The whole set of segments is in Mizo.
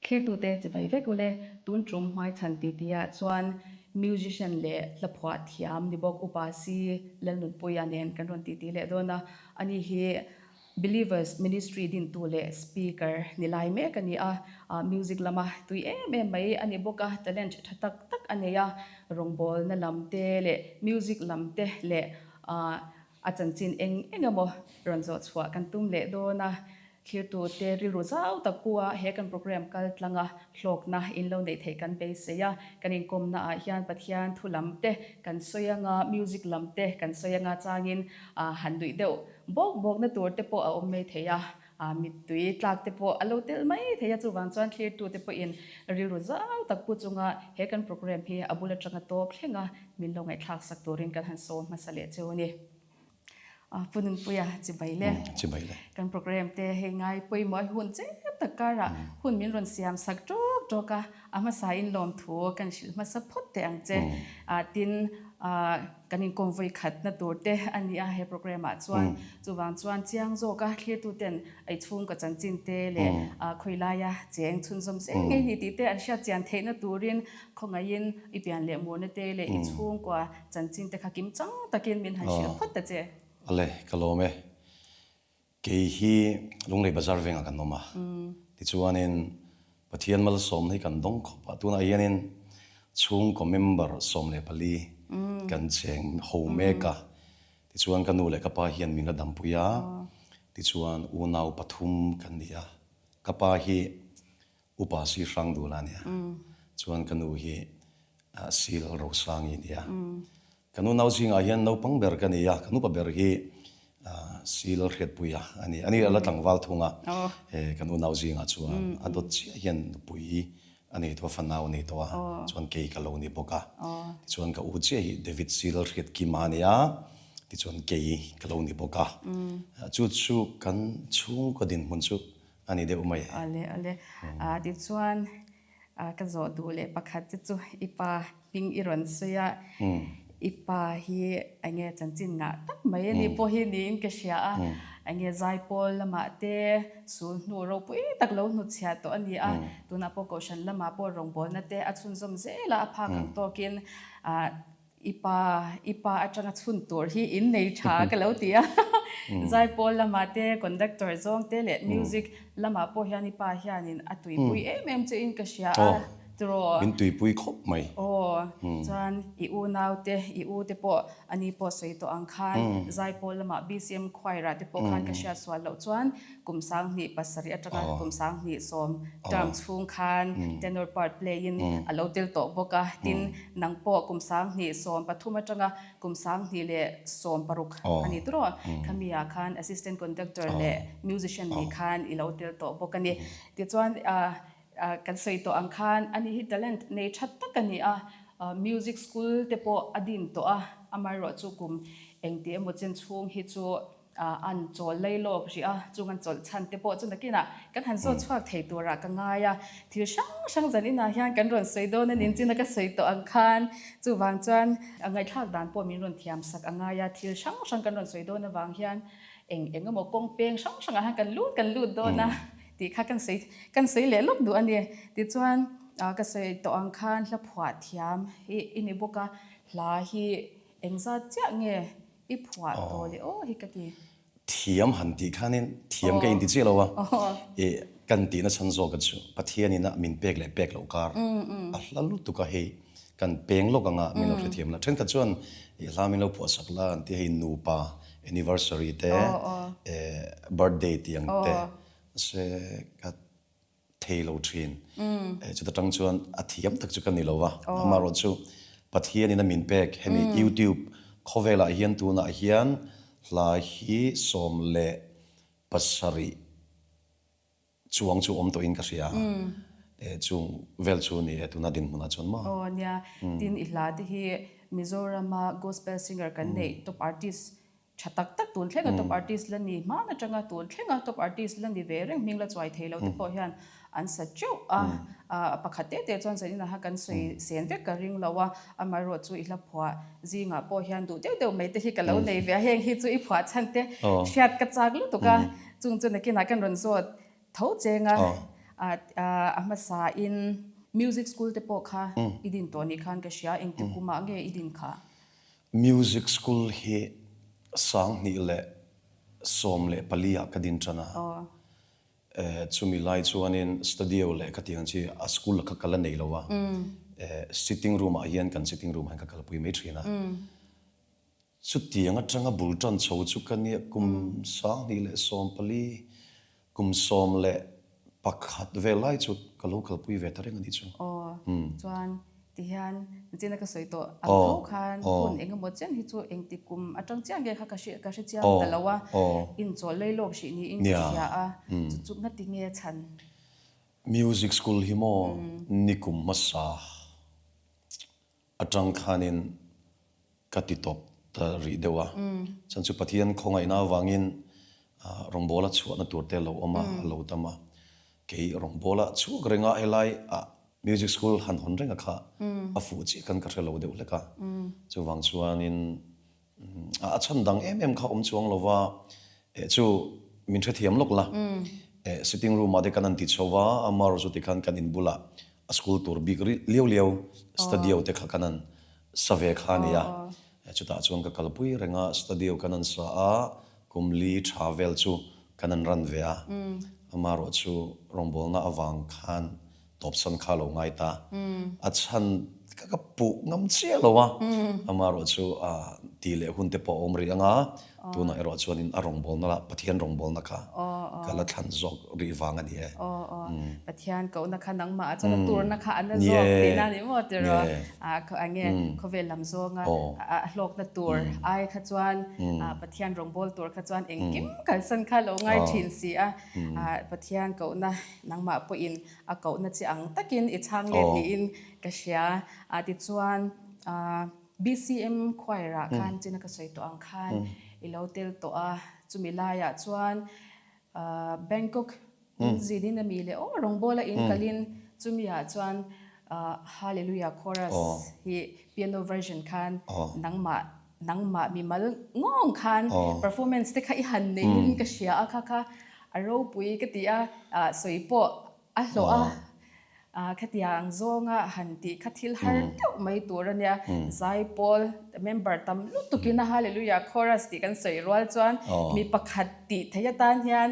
Thlirtute chibai vek ule, tun tum hmaichhan titi-ah chuan musician leh hlaphuah thiam ni bawk Upa Si Lalnunpuia nen kan rawn titi leh dawn a, ani hi Believers Ministry dintu leh Speaker ni lai mek a ni a, music lama tui em em mai a ni bawk a, talent tha tak tak a nei a, rawngbawlna lam te leh music lam te leh a chanchin eng eng emaw rawn zawh chhuah kan tum leh dawn a. Thlirtute rilru zau tak pu a he kan program kal tlanga hlawkna in lo neih theih kan beisei a, kan inkawmna ah hian Pathian thu lam te kan sawi anga, music lam te kan sawi anga changin han nuih deuh bawk bawkna tur te pawh a awm mai thei a, mittui tlak te pawh a lo tel mai thei a, chuvang chuan thlirtute pawhin rilru zau tak pu chunga he kan program hi a bul atanga tawp thlenga min lo ngaihthlak sak turin kan han sawm hmasa leh cheu a ni. Pu Nunpuia chibai le. Chibai le. Kan program te hei ngai pawimawh hi hun chep tak karah hun min rawn siam sak tawk tawk a, a hmasa in lawmthu kan hrilh hmasa phawt teh ang che. Tin, kan inkawm vawi khatna tur te a ni a he program ah chuan. Chuvang chuan chiang zawk a thlirtu ten ei chhungkaw chanchin te leh khawi laia cheng chhunzawm zel ngei ni tih te an hriat chian theihna turin khawngaihin i pian leh murna te leh i chhungkua Chanchin te kha kim chang takin min han hrilh phawt ta che. Ale, ka lawm e. Kei hi Lunglei Bazar vengah kan awm a. Tichuanin Pathian malsawmna hi kan dawng khawp a. Tunah hianin chhungkaw member 14 kan cheng ho mek a. Tichuan ka nu leh ka pa hian min la dampui a. Tichuan unau pathum kan ni a. Ka pa hi Upa si hrang dul a nia. Chuan ka nu hi Sil Rosangi a nia. Ka nu nau zingah hian naupang ber ka ni a, ka nupa ber hi Sil Hriatpuia a ni. Ani a la tlangval thung a, ka nu nau zingah chuan a dawt chiah hian nupui a nei tawh a, fanau a nei tawh a, chuan kei ka lo ni bawk a. Tichuan ka u chiah hi David Sil Hriatkima a ni a, tichuan kei ka lo ni bawk a. Chu chu kan chhungkaw dinhmun chu A ni deuh mai. Ale ale. A tichuan ka zawh duh leh pakhat che chu i pa hming i rawn sawi a, i pa hi enge chanchin ngah tak mai a ni pawh hi niin ka hria a, enge zaipawl lamah te sul hnu ropui tak lo hnutchhiah tawh a ni a, tunah pawh kohhran lamah pawh rawngbawlna te a chhunzawm zel a, a phak ang tawkin I pa, i pa atanga chhun tur hi in nei tha ka lo ti a. Zaipawl lamah te, conductor zawng te leh music lamah pawh hian i pa hianin a tuipui em em che in ka hria a, tiraw? Min tuipui khawp mai. Aw, chuan i unau te, i u te pawh ani pawh sawi tawh ang khan Zaipawl lamah BCM choir ah te pawh khan ka hriat sual loh chuan Kum 27 atanga kum 30 term chhung khan tenor part play in a lo tel tawh bawk a, tin nang pawh kum 2013 atanga kum 2016 a ni tawh a, khami ah khan assistant conductor leh musician nih khan i lo tel tawh bawk a ni. Tichuan kan sawi tawh ang khan ani hi talent nei tha tak a ni a, music school te pawh a din tawh a, amaherawhchu kum engti emaw chen chhung hi chu An chawl lei lawk rih a, chung an chawlh chhan te pawh chu nakinah kan han zawt chhuak thei turah ka ngai a. Thil hrang hrang zan inah hian kan rawn sawi dawn a nin china ka sawi tawh ang khan chuvang chuan ngaihthlak dan pawh min rawn thiam sak a ngai a. Thil hrang hrang kan rawn sawi dawn avang hian eng eng emaw kawng peng hrang hrangah hian kan lut kan lut dawn a tih kha kan sawi kan sawi leh lawk duh a ni. Tichuan ka sawi tawh ang khan hla phuah thiam hi i ni bawk a, hla hi engzat chiah nge I phuah tawh leh aw hi ka ti. Thiam han tih khanin thiam ka inti chiah lo a, i kan tihna chhan zawk a chu Pathianin a min pek leh pek loh kar a hla lutuk a hei kan peng lawk anga min lo hrethiam la. Thenkhat chuan i hla min lo phuah sak la an ti hei nupa anniversary te birthday tih ang te se ka thei lo thin. Chuta tang chuan a thiam tak chu ka ni lo va, amaherawh chu Pathianin a min pek hemi YouTube khawvelah hian tunah hian hla hi 17 chuang chu awm tawhin ka hria a, chung vel chu ni e tuna dinhmunah chuan maw. Aw nia, tin i hla te hi Mizorama gospel singer kan neih top artist Tha tak tak tun thlenga top artist la ni hman atanga tun thlenga top artist la ni ve reng hming la chuai thei lo te pawh hian an sa teuh a, pakhat te te chuan zanin aha kan sawi sen vek ka ring lo a, amaherawh chu i hla phuah zingah pawh hian duh deuh deuh mai te hi ka lo nei ve a, heng hi chu i phuah chhan te hriat ka chak lutuk a, chung chu nakinah kan rawn zawt tho cheng a. A hmasain music school te pawh kha i din tawh nih khan ka hria, engti kumah nge i din kha? Music school hi 2014 ah ka din tan a. Chumi lai chuanin studio leh ka tih ang chi a school kha ka la nei lo a, sitting room ah hian kan sitting room ah hian ka kalpui mai thin a. Chutiang atanga bul tan chho chu ka nia kum 2014, kum 11 vel lai chu ka lo kalpui ve ta reng a nih chu. Aw, chuan tihian nichina ka sawi tawh ang tho khan hun eng emaw chen hi chu engti kum atang chiah nge kha ka hre ka hre chiang ta lo a, inchawl lei lawk hrih niin ka hria a, chu chu ngati nge chhan? Music school hi maw nikum hmasa atang khanin ka ti tawp ta rih deuh a, chuan chu Pathian khawngaihna avangin rawngbawla chhuahna tur te a lo awm a, a lo tam a, kei rawngbawla chhuak renga helai ah music school han hawn renga kha a fuh chiah khan ka hre lo deuh hlek a, chuvang chuanin A chhan dang em em kha awm chuang lo va, eh chu min hrethiam lawk la. Eh sitting room ah te kan han ti chho va, Amar chu tikhan kan in bulah a school tur bik rih liau liau studio te kha kan han sa ve kha a nia. Eh chutah chuan ka kalpui reng a, studio kan han sa a, kum li tha vel chu kan han ran ve a. Amarawh chu rawngbawlna avang khan tawpsan kha lo ngai ta. A chhan ka ka puh ngam chiah lo a, amaherawh chu ti leh hun te pawh a awm rih ang a, tunah erawh chuanin a rawngbawlna lah Pathian rawngbawlna kha ka la thlan zawk rih vang a ni e. Aw aw, Pathian kohna kha nangmah ah chuan a turna kha a na zawk tihna a ni maw tiraw? Eng nge khawvel lam zawnga a hlawkna tur ai kha chuan Pathian rawngbâwl tur kha chuan engkim kalsan kha lo ngai thin si a, Pathian kohna nangmah pawhin a kohna chi ang takin i chhang let niin ka hria. Tichuan BCM choir ah khan china ka sawi tawh ang khan i lo tel tawh a, chumi laiah chuan Bangkok in zinin a mi leh aw rawngbawla in kalin chumi ah chuan Hallelujah chorus hi piano version khan nangmah nangmah mimal ngawng khan performance te kha i han neiin ka hria a kha kha a ropui ka ti a, sawi pawh a hlawh a, khatiang zawnga han tih kha thil har deuh mai tur a nia, zaipawl member tam lutukin a Hallelujah chorus tih kan sawi rual chuan mi pakhat tih theih atan hian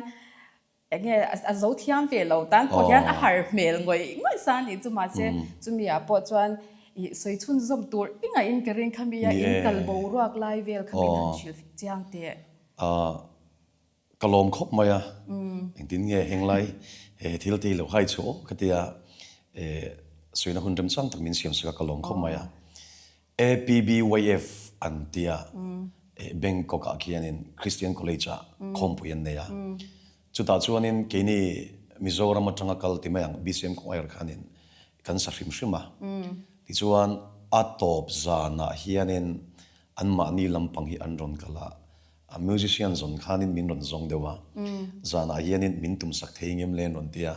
Eng nge a zo thiam ve lo tan pawh hian a har hmel ngawih ngawih sa a nih chu mahse chumi ah pawh chuan ih sawi chhunzawm tur i ngaih ka ring khami a in kal boruak lai vel kha min han hrilh chiang teh. Ka lawm khawp mai a, engtin nge henglai he thil te hi lo hai chhuah awk ka tia sawina hun remchang tak min siam sak a ka lawm khawp mai a. APBYF an tia Bangkok ah khianin Christian College ah khawmpui an nei a. Chutah chuanin keini Mizoram atanga kal ti mai ang BCM Choir khanin kan sa hrim hrim a. Tichuan a tawp zanah hianin anmahni lampang hi an rawn kal a, a musician zawn khanin min rawn zawng deuh a. Zanah hianin min tumsak thei ngem le an rawn ti a,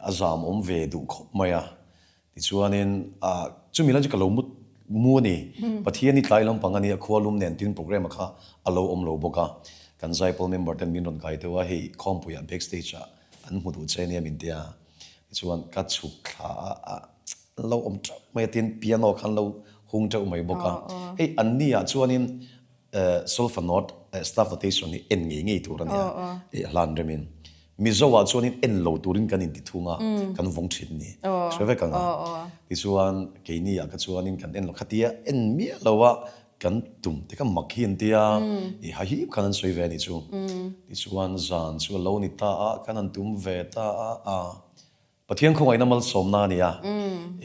a zam awm ve duh khawp mai a. Tichuanin, ah, chumi lai chu ka lo mut mu a ni. Pathian hi tlai lampang a nia, khua lum nen tin programme kha a lo awm lo bawk a. Kan Zaipawl member ten min rawn kai deuh a, hei khawmpuiah back stage ah an hmu duh che nia min ti a. Tichuan ka chhuk thla a, ah, an lo awm teuh mai a, tin piano kha an lo hung teuh mai bawk a. Hei anni ah chuanin Solfa note, staff notation hi en ngei ngei tur a nia, hlan remin. Mizo ah chuanin en lo turin kan inti thung a, kan vawng thin ni. Hre vek ang a. Tichuan keini ah kha chuanin kan en lo, khatia en miah lo a kan tum te kha mak hi an tia, i hahip khan an sawi ve a nih chu. Tichuan zan chu a lo ni ta a, kan han tum ve ta a, Pathian khawngaihna malsawmna a ni a,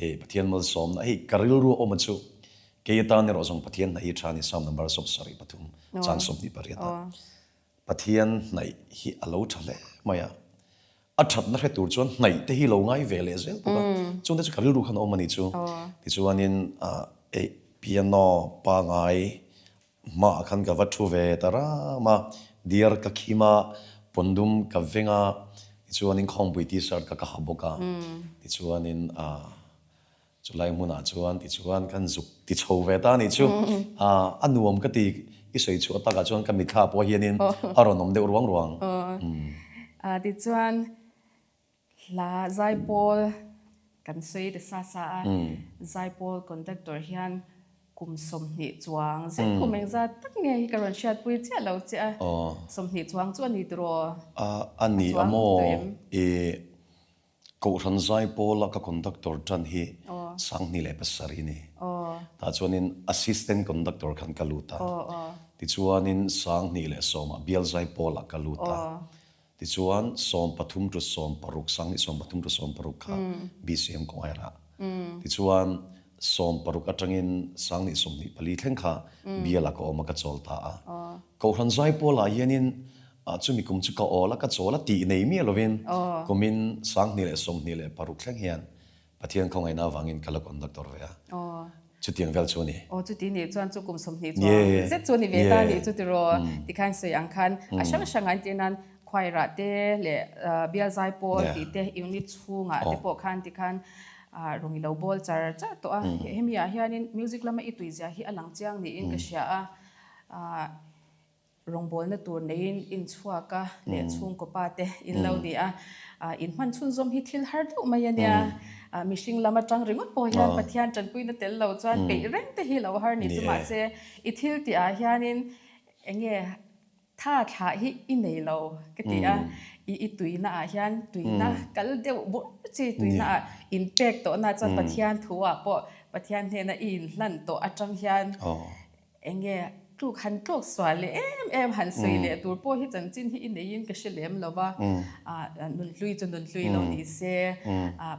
e Pathian malsawmna hei ka rilru a awm a chu kei atan erawh zawng Pathian hnaih hi tha a ni Psalm number 73 chang 28 ah Pathian hnaih hi a lo tha hle mai a, a thatna hre tur chuan hnaih te hi lo ngai ve leh zel bawk a, chungte chu ka rilru khan a awm a ni chu tichuanin e piano pangai Hmaah khan ka va thu ve ta ram a, diar ka khim a, pawndum ka veng a, tichuanin khawngpui t-shirt ka ka ha bawk a, tichuanin ah chulai hmunah chuan tichuan kan zuk ti chho ve ta a nih chu, ah a nuam ka ti i sawi chhuah takah chuan ka mitthla pawh hianin a rawn awm deuh ruang ruang. Tichuan. Hla zaipawl kan sawi ta sa sa a, zaipawl conductor hian kum 20 chuang zet kum engzat tak nge hi ka rawn hriatpui chiah lo che a, 20 chuang chu a ni tiraw? A ni a maw? I Kohhran zaipawla ka conductor tan hi 2007 a ni. Tah chuanin assistant conductor khan ka lut a. Tichuanin 2010 ah bial zaipawlah ka lut a. Tichuan 13 to 16, 2013 to 16 kha BCM choir ah. Tichuan 16 atangin 2024 thleng kha bialah ka awm a, ka chawl ta a. Kohhran zaipawlah hianin chumi kum chu ka awl a, ka chawl a tih nei miah lovin kumin 2026 thleng hian Pathian khawngaihna avangin ka la conductor ve a, chutiang vel chu a ni. Aw chuti nih chuan chu kum 20 chuang zet chu a ni ve ta nih chu tiraw tikhan sawi ang khan a hrang hrang a entir nan choir ah te leh bial zaipawl tih te unit chhungah te pawh khan tikhan rawn i lo bawl char char tawh a, hemi ah hianin music lama i tuizia hi a lang chiang niin ka hria a. Rawngbawlna tur neiin inchhuak a leh chhungkaw pa te in lo ni a, in hman chhunzawm hi thil har deuh mai a nia. Mihring lam atang ringawt pawh hian Pathian tanpuina tel lo chuan peih reng te hi lo har ni chu mahse i thil tih ah hianin eng nge tha thlah hi i nei lo ka ti a, i i tuina ah hian tuina kal deuh bawrh chi tuina ah in pek tawhna chuan Pathian thu ah pawh Pathian hnena i inhlan tawh atang hian Eng nge tluk han tluk sual leh em em han sawi leh tur pawh hi chanchin hi i neiin ka hre lem lo va, nunhlui chu nunhlui lo ni se,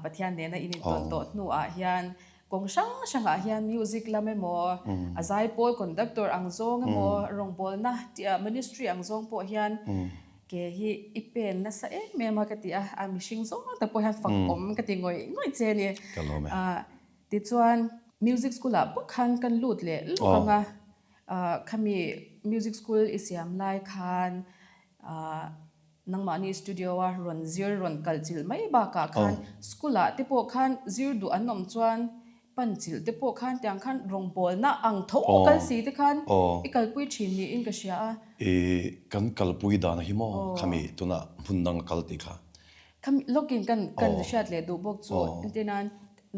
Pathian nena in intawn tawh hnuah hian kawng hrang hrangah hian music lam emaw, a zaipawl conductor ang zawng emaw, rawngbawlna ministry ang zawng pawh hian ke hi i pen nasa em em a ka ti a, a mihring zawng tak pawh hian fakawm ka ti ngawih ngawih che a ni. Tichuan, music school ah bawk khan kan lut leh lawk ang a, khami music school i siam lai khan nangmahni studio a rawn zir rawn kalh chilh mai bakah khan school ah te pawh khan zir duh an awm chuan pan chilh te pawh khan tiang khan rawngbawlna ang tho kal si te khan i kalpui thin niin ka hria a. I kan kalpui dan hi maw khami tunah hmun dang a kal tih kha. Khami lawkin kan kan hriat leh duh bawk chu entirnan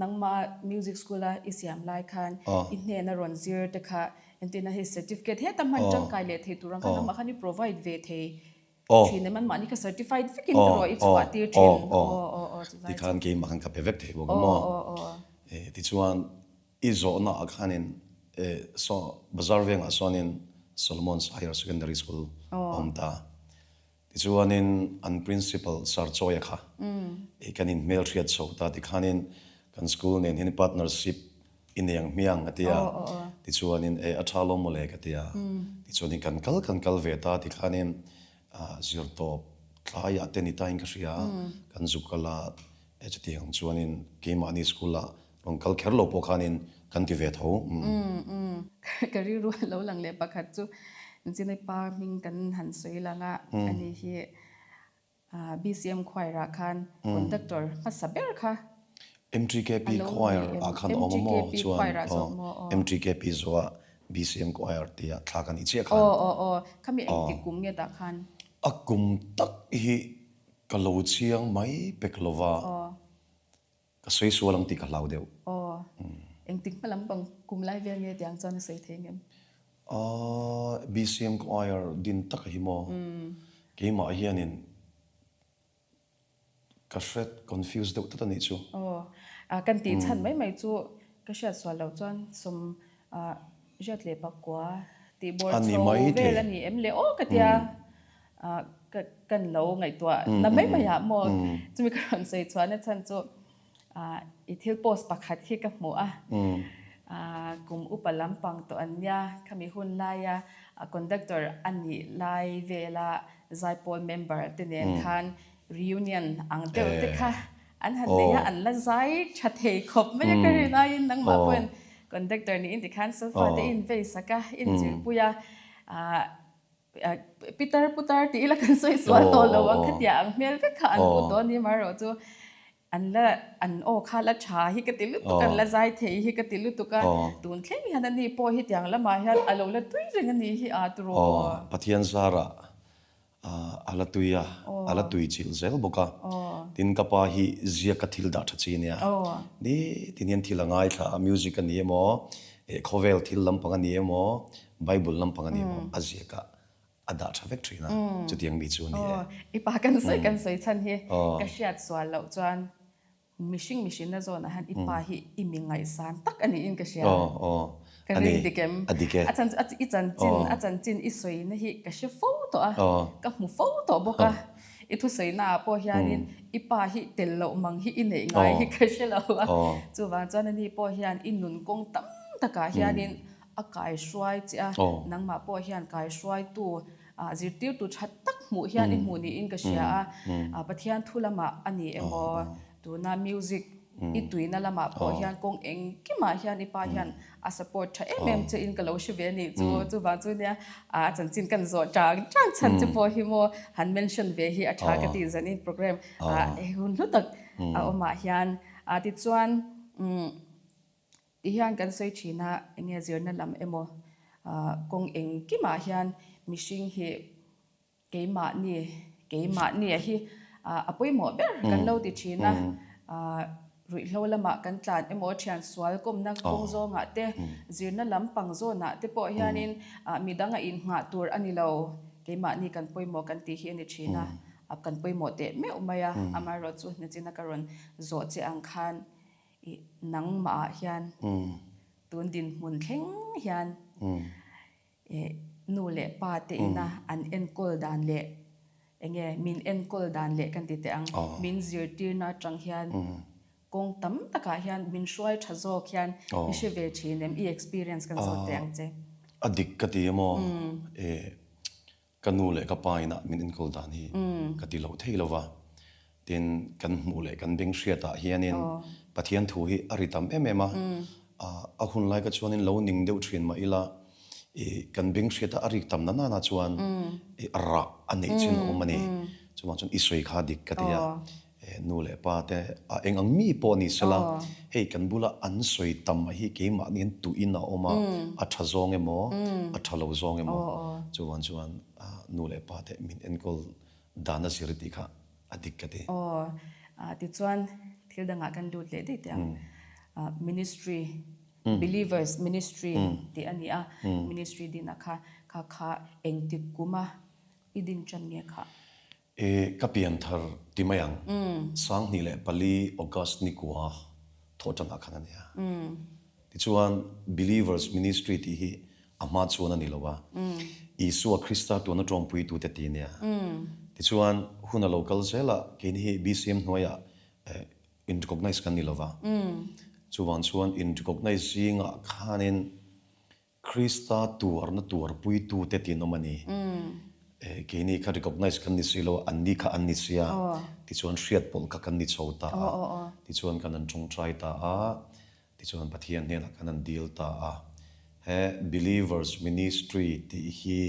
Nangmah music school a i siam lai khan i hnena rawn zir te kha entirna hei certificate heta hman tangkai leh thei tur ang khan nangmah khan i provide ve thei thin em anmahni kha certified vekin ka rawh i chhuah tir thin aw aw aw chu lai chu. Tikhan keimah khan ka pe vek thei bawk a maw tichuan i zawhna ah khanin saw bazar vengah sawnin Solomon's Higher Secondary School a awm ta. Tichuanin an Principal Sir Chawia kha i kan inhmelhriat chho ta tikhanin kan school nen hian partnership i nei ang hmiang a ti a, tichuanin e a tha lo mawle ka ti a, tichuanin kan kal kan kal ve ta tikhanin zirtawp tlaiah te ni tain ka hria a, kan zuk kal a, e chutiang chuanin keimahni school ah rawn kal kher lo pawh khanin kan ti ve tho. Ka rilru a lo lang leh pakhat chu Chinai pa hming kan han sawi lang a, ani hi BCM choir ah khan conductor hmasa ber kha MTKP choir ah khan a awm a maw chuan aw MTKP zawh ah BCM choir tia thla kan i chiah khan. Aw aw aw khami engtik kum nge tah khan? A kum tak hi ka lo chiang mai pek lo va. Ka sawi sual ang tih ka hlau deuh. Aw. Engtik hma lampang kum lai vel nge tiang chuan a sawi thei ngem? Aw, BCM choir din tak hi maw? Keimah hianin ka hre confuse deuh tlat a nih chu. Aw, kan tih chhan mai mai chu ka hriat sual loh chuan sawm riat leh pakua tih bawr chho vel a ni em le aw ka tia. Kan lo ngaihtuah na mai mai ah maw chumi ka rawn sawi chhuahna chhan chu i thil post pakhat hi ka hmu a, kum upa lampang tawh an nia khami hun laia conductor a nih lai vela zaipawl member te nen khan reunion ang deuh te kha an han nei a, an la zai tha thei khawp mai a ka rin aiin nangmah pawhin conductor niin tikhan sofa te in vei sak a, in zirpui a. Pitar putar tih ila kan sawi sual tawh lo ang khatiah ang hmel vek kha an pu tawh a ni amaherawh chu an la an aw kha la tha hi ka ti lutuk an la zai thei hi ka ti lutuk a tun thleng hian ani pawh hi tiang lamah hian a lo la tui reng a ni hi a turaw. Aw Pathian zarah a la tui a a la tui chilh zel bawk a. Tin ka pa hi ziak a thil dah tha chi ania. Nitin hian thil a ngaithla a, music a ni emaw, eh khawvel thil lampang a ni emaw, Bible lampang a ni emaw a ziak a a dah tha vek thin a, chutiang mi chu a ni e. I pa kan sawi kan sawi chhan hi ka hriat sual loh chuan Mihring mihrinna zawnah hian i pa hi i mi ngaihsan tak a niin ka hria. Aw, aw. Ka ring dik em? A dik e. A chan chu i chanchin, a chanchin i sawina hi ka hre fo tawh a, ka hmu fo tawh bawk a. I thusawina ah pawh hianin i pa hi tel loh mang hi i neih ngai hi ka hre lo a. Chuvang chuan ani pawh hian i nun kawng tam takah hianin a kaihruai che a, nangmah pawh hian kaihruaitu Zirtirtu tha tak hmuh hian i hmuh niin ka hria a, Pathian thu lamah a ni emaw, tuna music i tuina lamah pawh hian kawng engkimah hian i pa hian a support tha em em che in ka lo hre ve a nih chu. Chuvang chu nia a chanchin kan zawh chang chang chhan che pawh hi maw han mention ve hi a tha ka tih zanin program hun hlu tak a awmah hian. Tichuan Ti hian kan sawi thin a, enge zirna lam emaw kawng engkimah hian mihring hi keimahni, keimahnia hi a pawimawh ber kan lo ti thin a. Ruihhlo lamah kan tlan emaw thian sual kawmna kawng zawngah te, zirna lam pang zawnah te pawh hianin midang a inngah tur a ni lo, keimahni kan pawimawh kan tih hi a ni thin a, kan pawimawh teh meuh mai a, amaherawhchu nachina ka rawn zawh che ang khan I nangmah ah hian tun dinhmun thleng hian i nu leh pa te ina an enkawl dan leh enge min enkawl dan leh kan ti teh ang, min zirtirna atang hian kawng tam takah hian min hruai tha zawk hian i hre ve thin em? I experience kan zawt teh ang che. A dik ka ti emaw i Ka nu leh ka pa inah min enkawl dan hi ka ti loh thei lova, tin kan hmuh leh kan beng hriatah hianin Pathian thu hi a ri tam em em a, a hun lai ka chuanin lo ning deuh thin mah ila i kan beng hriata a rik tam na nana chuan i rah a neih chin a awm a ni. Chuvang chuan i sawi kha dik ka ti a. Nu leh pa te a eng ang mi pawh ni sela, hei kan bula an sawi tam a hi keimahni hian tuin a awm a, a tha zawng emaw, a tha lo zawng emaw, chuan chuan nu leh pa te min enkawl dan a zir tih kha a dik ka ti. Aw, tichuan thil dangah kan lut leh daih teh ang. Ministry, Believers Ministry tih a ni a, ministry dinah kha kha kha engtik kuma i din tan nge kha? E, ka pian thar ti mai ang. 2004 August ni kua thawh tanah khan a nia. Tichuan, Believers Ministry tih hi a hma chuan a ni lo a, Isua Krista tuana tawngpuitute ti a nia. Tichuan, hun a lo kal zel a, keini hi BCM hnuaiah in-recognize kan ni lo va. Chuvang chuan in-recognize zingah khanin Krista tuarna tuarpuitute tih an awm a ni. Keini kha recognize kan ni si lo a, anni kha an ni sia, tichuan hriat pawlh kha kan ni chho ta a, tichuan kan han tawngtai ta a, tichuan Pathian hnenah kan han dil ta a. He Believers Ministry tih hi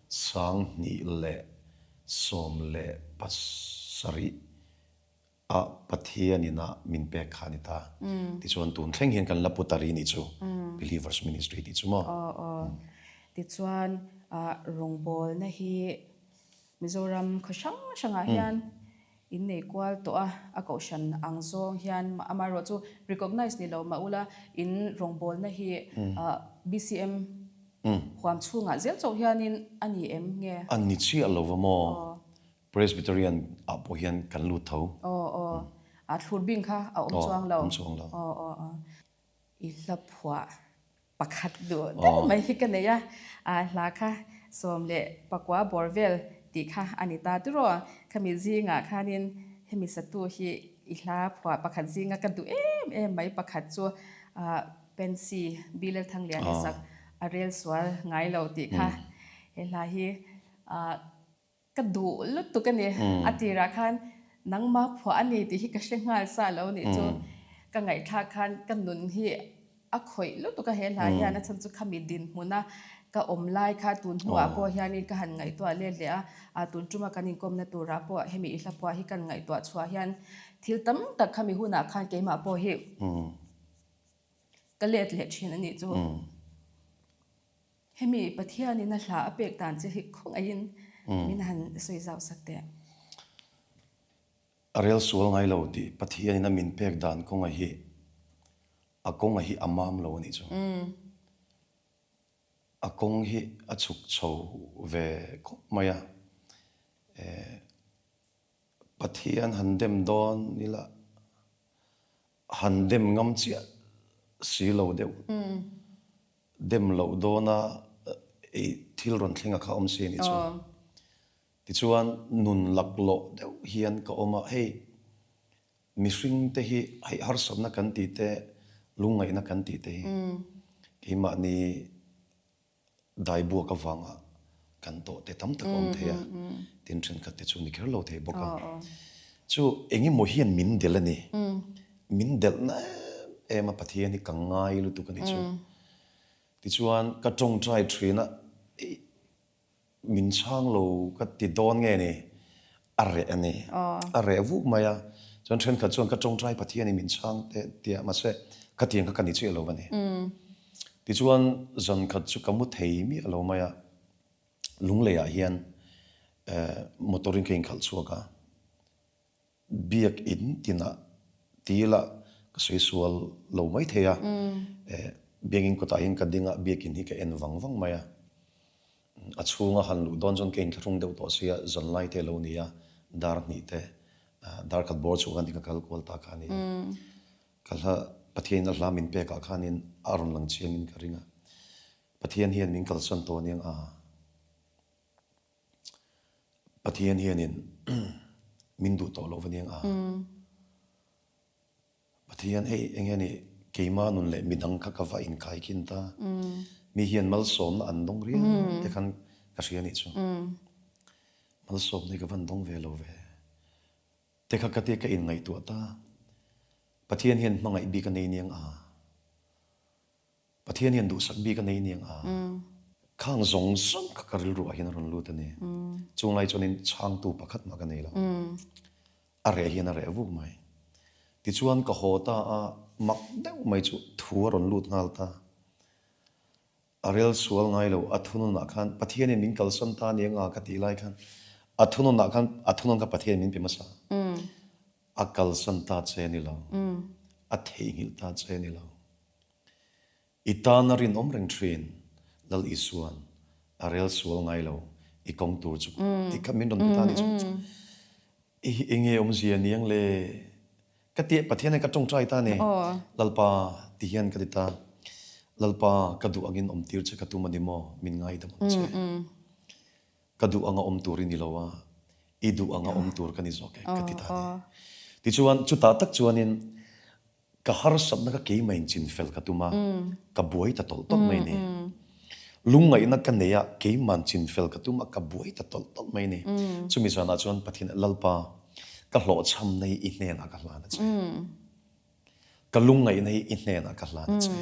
2017 A Pathian in a min pek kha a ni ta. Tichuan tun thleng hian kan la pu ta ri nih chu Believers Ministry tih chu maw? Aw aw. Tichuan rawngbawlna hi Mizoram khaw hrang hrangah hian in nei kual tawh a, a kohhran ang zawng hian amaherawh chu recognize ni lo mah ula in rawngbawlna hi BCM huam chhungah zel chauh hianin a ni em nge? A ni chiah lo va maw? Presbyterian ah pawh hian kan lut tho. Aw aw. A thlur bing kha a awm chuang lo. Aw awm chuang lo. Aw aw aw. I hla phuah pakhat duh deuh mai hi ka nei a, a hla kha 19 bawr vel tih kha a ni ta tiraw. Khami zingah khanin hemi satu hi i hla phuah pakhat zinga ka duh em em mai pakhat chu Pensy Bilal Thangliani sak a rel sual ngai lo tih kha he hla hi Ka duh lutuk a ni. A tirah khan nangma phuah a ni tih hi ka hre nghal sa lo nih chu ka ngaihthlak khan ka nun hi a khawih lutuk a he hla hian a chhan chu khami dinhmuna ka awm lai kha tun hnuah pawh hianin ka han ngaihtuah let leh a, a tun tuma kan inkawmna turah pawh hemi i hla phuah hi kan ngaihtuah chhuah hian thil tam tak khami hunah khan keimah pawh hi ka let leh thin a nih chu. Hemi Pathianin a hla a pek dan che hi khawngaihin min han sawi zau sak teh. A rel sual ngai lo tih Pathianin a min pek dan kawnga hi a kawnga hi a mam lo a nih chu. A kawng hi a chhuk chho ve khawp mai a, Pathian han dem dawn ila han dem ngam chiah si lo deuh, dem loh dawna thil rawn thleng a kha awm si a nih chu. Tichuan nun laklawh deuh hian ka awm a, hei mihring te hi hei harsatna kan tih te, lungngaihna kan tih te hi keimahni daibuak avanga kan tawh te tam tak a awm thei a, tin thenkhat te chu ni kher lo thei bawk a. Chu engemaw hian min delh a ni, min delh na em em a Pathian hi ka ngai lutuk a ni chu. Tichuan ka tawngtai thin a, Min chhang lo ka ti dawn nge ni? A reh a ni. A reh vuk mai a. Chuan thenkhat chuan ka tawngtai Pathianin min chhang teh tia mahse khatiang kha ka ni chiah lo a ni. Tichuan zan khat chu ka mu thei miah lo mai a. Lungleiah hian motor in ka inkhalh chhuak a. Biak in tinah tila ka sawi sual lo mai thei a, biak in kawtah hian ka ding a, biak in hi ka en vang vang mai a, a chhunga han luh dawn chuan ka inthlahrung deuh tawh sia, zanlai te a lo ni a, dar hnih te, dar khat bawr chhuah khan ka kal kual ta kha a ni a, ka hla Pathianin a hla min pekah khanin a rawn lang chiangin ka ring a, Pathian hian min kalsan tawh aniang a. Pathian hianin min duh tawh loh va nia a. Pathian hei eng nge ni keima nun leh midang kha ka va inkai khin ta. Mi hian malsawmna an dawng riau te khan ka hria nih chu. Malsawmna hi ka van dawng ve lo ve. Te kha ka tia ka inngaihtuah ta. Pathian hian hmangaih bik a nei niang a. Pathian hian duhsak bik a nei niang a, khang zawng zawng kha ka rilru ah hian a rawn lut a ni. Chung lai chuanin chhangtu pakhat mah ka nei lo. A reh hian a reh vuk mai. Tichuan ka haw ta a, mak deuh mai chu thu a rawn lut nghal ta. A rel sual ngai lo, a thununah khan Pathianin min kalsan ta niang a ka tih lai khan a thununah khan a thunun kha Pathianin min pe hmasa. A kalsan ta che a ni lo, a theihnghilh ta che a ni lo. I tana rinawm reng thin, Lal Isuan a rel sual ngai lo, i kawng tur chu tih kha min rawn pe ta ni chu. I hi enge awmzia niang le? Ka ti Pathian hian ka tawngtai ta ni. Lalpa ti hian ka ti ta, Lalpa ka duh angin awm tir che ka tum a ni maw? Min ngaidam ang che. Ka duh anga awm tur i ni lo a, i duh anga awm tur ka ni zawk e, ka ti ta ni. Tichuan chutah tak chuanin Ka harsatna ka keimah in chinfel ka tum a, ka buai ta tawlh tawlh mai ni. Lungngaihna ka nei a, keima'n chinfel ka tum a, ka buai ta tawlh tawlh mai ni. Chumi zanah chuan Pathian Lalpa, ka hlawhchhamna hi i hnenah ka hlan a che. Ka lungngaihna hi i hnenah ka hlan a che.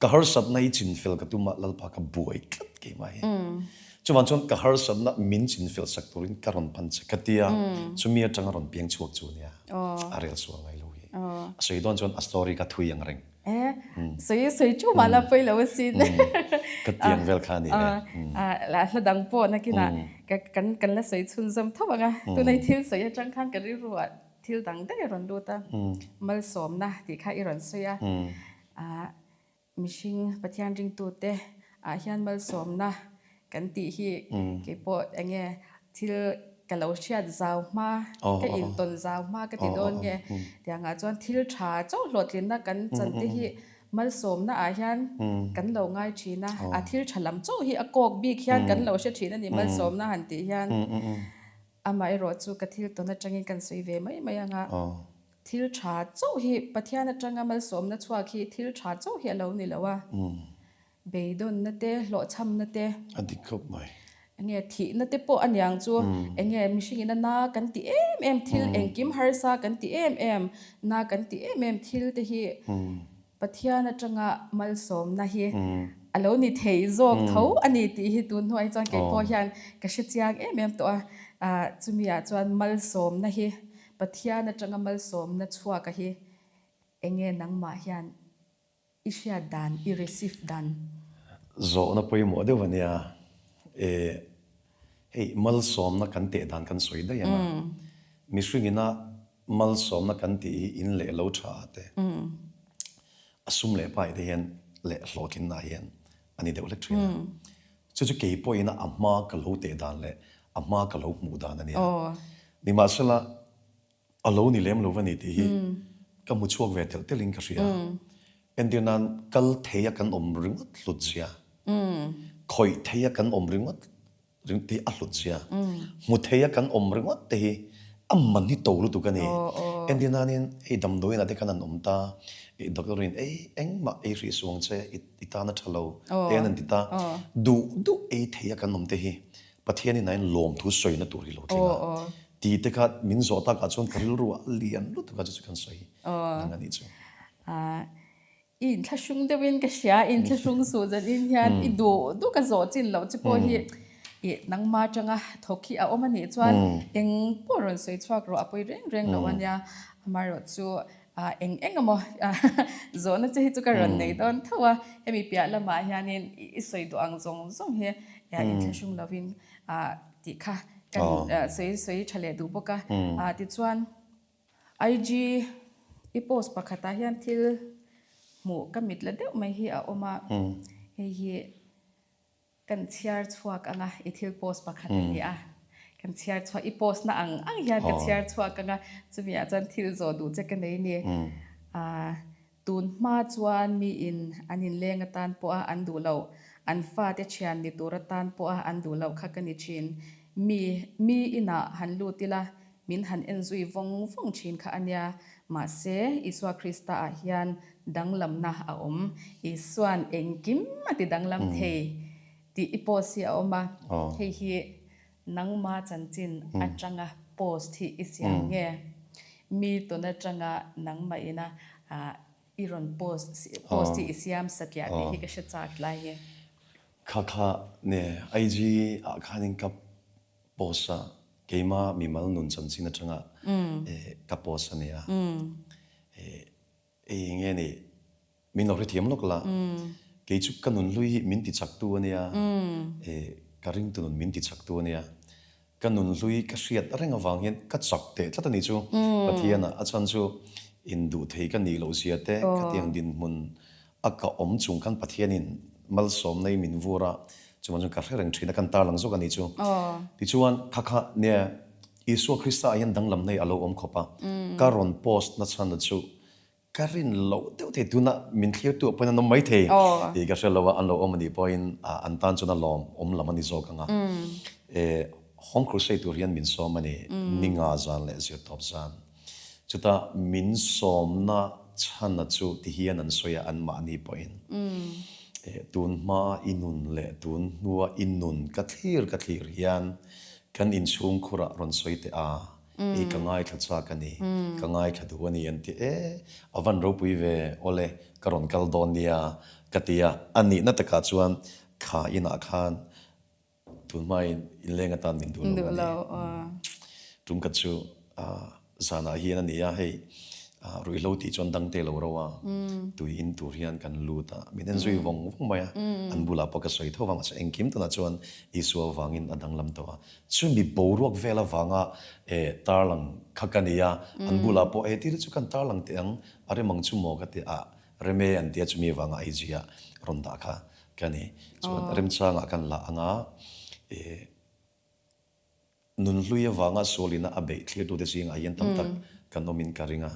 Ka harsatna hi chinfel ka tum a, Lalpa ka buai tlat keimah hi. Chuvang chuan ka harsatna min chinfel sak turin ka rawn pan che ka ti a, chumi atanga rawn piang chhuak chu nia, a rel sual ngai lo hi. A sawi dawn chuan a story ka thui ang reng. E, sawi sawi chu mah la pawi lo asin. Ka tiang vel kha a ni e. La hla dang pawh nakinah kan kan la sawi chhunzawm tho ang a, tunai thil sawi atang khan ka rilru ah thil dang daih a rawn lut a, malsawmna tih kha i rawn sawi a. Mihring Pathian ringtute ah hian malsawmna kan tih hi keipawh eng nge thil ka lo hriat zau hma, ka intawn zau hma ka ti dawn nge tiangah chuan thil tha chauh hlawhtlinna kan chan te hi malsawmna ah hian kan lo ngai thin a, a thil tha lam chauh hi a kawk bik hian kan lo hre thin a ni malsawmna han tih hian. Amaherawh chu ka thil tawn atangin kan sawi ve mai mai ang a. Thil tha chauh hi Pathian atanga malsawmna chhuak hi thil tha chauh hi a lo ni lo a. Beidawnna te, hlawhchhamna te. A dik khawp mai. Enge thihna te pawh a niang chu enge mihringin a na kan ti em em thil engkim harsa kan ti em em, na kan ti em em thil te hi Pathian atanga malsawmna hi a lo ni thei zawk tho a ni tih hi tun hnuai chuan kei pawh hian ka hre chiang em em tawh a. Chumi ah chuan malsawmna hi Pathian atanga malsawmna chhuaka hi enge nangmah hian i hriat dan, i receive dan? Zawhna pawimawh deuh a nia. E, hei malsawmna kan teh dan kan sawi daih ang a. Mihringina malsawmna kan tih hi in leh lo tha te, a sum leh pai te hian leh hlawhtlinna hian a ni deuh hlek thin a. Chu chu kei pawhin a hma ka lo teh dan leh a hma ka lo hmuh dan a nia. Nimahsela a lo ni lem lo va ni tih hi ka hmu chhuak ve telh telhin ka hria. Entir nan kal theia kan awm ringawt hlut zia, khawih theia kan awm ringawt ringawt hi a hlut zia, hmu theia kan awm ringawt te hi a man hi to lutuk a ni. Entir nanin hei damdawiinah te khan an awm ta, doctor in ei engmah ei hrih suang che i tan a tha lo te an ti ta, duh duh ei theia kan awm te hi Pathianin a in lawmthu sawina tur hi lo thleng a, tih te kha min zawh takah chuan ka rilru a lian lutuk a chu chu kan sawi nang a nih chu. I inthlahrung deuhin ka hria, i inthlahrung suh zanin hian i duh duh ka zawh chin loh che pawh hi i nangma atanga thawk hi a awm a nih chuan eng pawh rawn sawi chhuak rawh a pawi reng reng lo a nia, amaherawhchu eng eng emaw zawhna che hi chu ka rawn nei dawn tho a, hemi piah lamah hianin i sawi duh ang zawng zawng hi inthlahrung lovin tih kha kan sawi sawi tha leh duh bawk a. Tichuan IG i post pakhatah hian thil hmuh ka mit la deuh mai hi a awm a, hei hi Kan chhiar chhuak ang a, i thil post pakhat a ni a. Kan chhiar chhuak, i post na ang ang hian ka chhiar chhuak ang a, chumi ah chuan thil zawh duh che ka nei ni. Aaa, tun hma chuan miin an inleng atan pawh a an duh loh, an fate thian ni tur atan pawh a an duh loh kha ka ni thin. Mi, mi inah han lut ila, min han en zui vawng vawng thin kha a nia. Mahse, Isua Krista ah hian danglamna a awm. Isua'n engkim a ti danglam thei tih i post hi a awm a. Hei hi nangma chanchin atanga post hi i siam nge? Mi tawn atanga nangmah ina i rawn post post hi i siam satliah tih hi ka hre chak tlai nge? Kha kha ne IG ah khanin ka Post a, keima mimal nun chanchin atanga ka post a nia. Ei nge ni, min lo hrethiam lawk la, kei chu ka nun hlui hi min ti chaktu a nia, ka ringtu nun min ti chaktu a nia. Ka nun hlui ka hriat reng avang hian ka chak teh tlat a ni chu Pathianah a chhan chu induh thei ka nih loh zia te, khatiang dinhmun A ka awm chung khan Pathianin malsawmna i min vur a, chuvang chuan ka hre reng thin a, kan tarlang zawk a nih chu. Tichuan, kha kha nia Isua Krista ah hian danglamna hi a lo awm khawp a, ka rawn post na chhan chu ka rin loh deuh thei, tuna min thlirtu ah pawhin an awm mai thei tih ka hre lo a, an lo awm a nih pawhin an tan chuan a lawm awm lam a ni zawk ang a. Home Crusade tur hian min sawm a ni, ninga zan leh zirtawp zan. Chutah min sawmna chhana chu ti hian an sawi a, anmahni pawhin, Tun hma i nun leh tun hnua i nun ka thlir ka thlir hian kan inchhung khurah rawn sawi teh a, i ka ngaithla chak a ni, ka ngaithla duh a ni an ti e, a van ropui ve, awle ka rawn kal dawn nia ka ti a, a nihna takah chuan kha inah khan Tun hmain inleng atan min duh lo a ni. Tum khat chu zanah hian a ni a, hei ruihhlo tih chuan dangte lo ro a, tui in tur hian kan lut a, min en zui vawng vawng mai a, an bulah pawh ka sawi tho vang a, engkim tunah chuan Isua vangin a danglam tawh a, chumi boruak vel avanga tarlang kha ka ni a, an bulah pawh he thil hi chu kan tarlang teh ang, a rem ang chu maw ka ti a, rem e an ti a, chumi avanga IG ah rawn dah kha Ka ni. Chuan remchangah kan la anga e nunhlui avanga sualina a beih thlirtute zingah hian tam tak kan awmin ka ring a.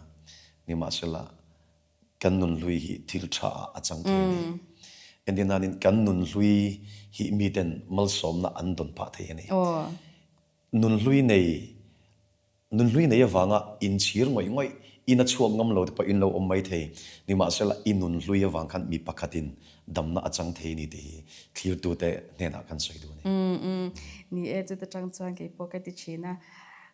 Nimahsela, kan nunhlui hi thil tha ah a chang thei a ni. Entir nanin kan nunhlui hi miten malsawmna an dawn phah thei a ni. Nunhlui nei Nunhlui nei avanga inchhir ngawih ngawih in a chhuak ngam lo te pawh in lo awm mai thei. Nimahsela, i nunhlui avang khan mi pakhatin damna a chang thei ni tih hi thlirtute hnenah kan sawi duh a ni. Umm umm. Ni e, chuta tang chuan kei pawh ka ti thin a.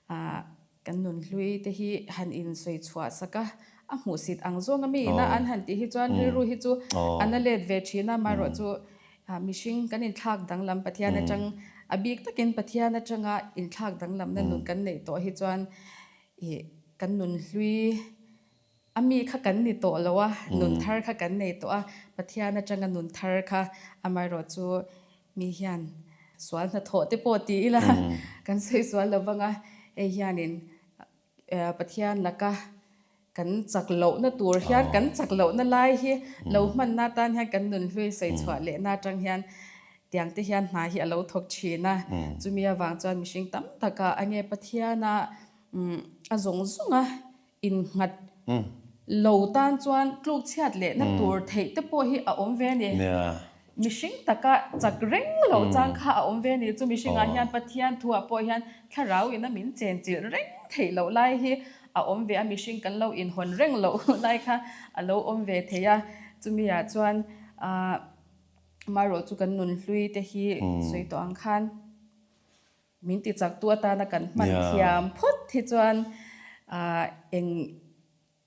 Ah, kan nunhlui te hi han insawi chhuah sak a, a hmuhsit ang zawng a mi ina an han tih hi chuan rilru hi chu a na let ve thin a, amaherawh chu Mihring kan inthlak danglam Pathian atang, a bik takin Pathian atanga inthlak danglamna nun kan neih tawh hi chuan ih kan nun hlui a mi kha kan ni tawh lo a, nun thar kha kan nei tawh a, Pathian atanga nun thar kha amaherawh chu mi hian sual hnathawh te pawh ti ila kan sawi sual lo vang a, hei hianin. Pathian laka kan chak lohna tur hian kan chak lohna lai hi lo hmanna atan hian kan nunhlui sawi chhuah lehna atang hian tiang te hian hna hi a lo thawk thin a. Chumi avang chuan mihring tam takah a nge Pathiana a zawng zawnga innghat lo tan chuan tluk chhiat lehna tur theih te pawh hi a awm ve a ni. Mihring taka chak reng loh chang kha a awm ve a ni. Chu mihringah hian Pathian thuah pawh hian thlarau ina min chenchilh reng theih loh lai hi a awm ve a, mihring kan lo inhawn reng loh lai kha a lo awm ve thei a. Chumiah chuan amaherawh chu kan nunhlui te hi sawi tawh ang khan Min ti chaktu atana kan hman thiam phawt hi chuan eng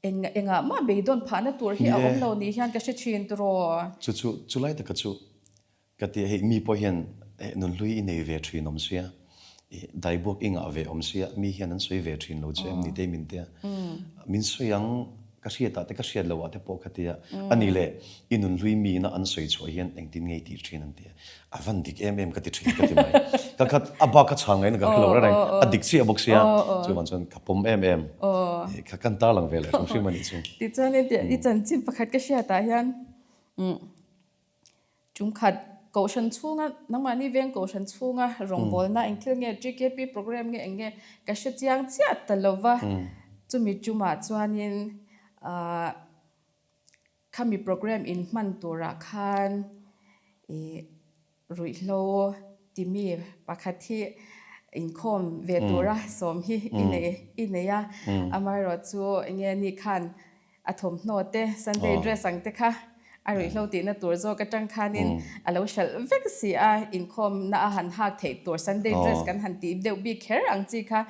eng engah mah beidawn phahna tur hi a awm lo ni hian ka hre thin tiraw? Chu chu chulai taka chu ka ti a, hei mi pawh hian nunhlui i nei ve thin awm sia, i daibuak i ngah ve awm sia, mi hian an sawi ve thin lo che em ni te min tia, min sawi ang ka hriatah te ka hriat loh ah te pawh ka tia, a ni le i nunhlui miina an sawi chhuah hian engtin nge i tih thin an tia. A van dik em em ka ti thin ka ti mai. Ka khat a bak ka chhang ngaina ka hrelo reng reng. A dik chiah bawk sia. Chuvan chuan ka pawm em em. Kha kan tarlang ve leh hrim hrim a nih chu. Tichuan i chanchin pakhat ka hriatah hian tumkhat kohhran chhunga nangmahni veng kohhran chhunga rawngbawlna eng thil nge TKP program nge eng nge ka hre chiang chiah ta lova chumi tumah chuanin ahh Khami program in hman turah khan i ruihhlo timi pakhat hi inkhawm ve tura sawm hi i nei i nei a. Amaherawh chu enge ni khan a thawmhnaw te Sunday dress ang te kha a ruihhlo tihna tur zawk atang khanin a lo hralh vek si a, inkhawmna a han hak theih tur Sunday dress kan han tih deuh bik kher ang chi kha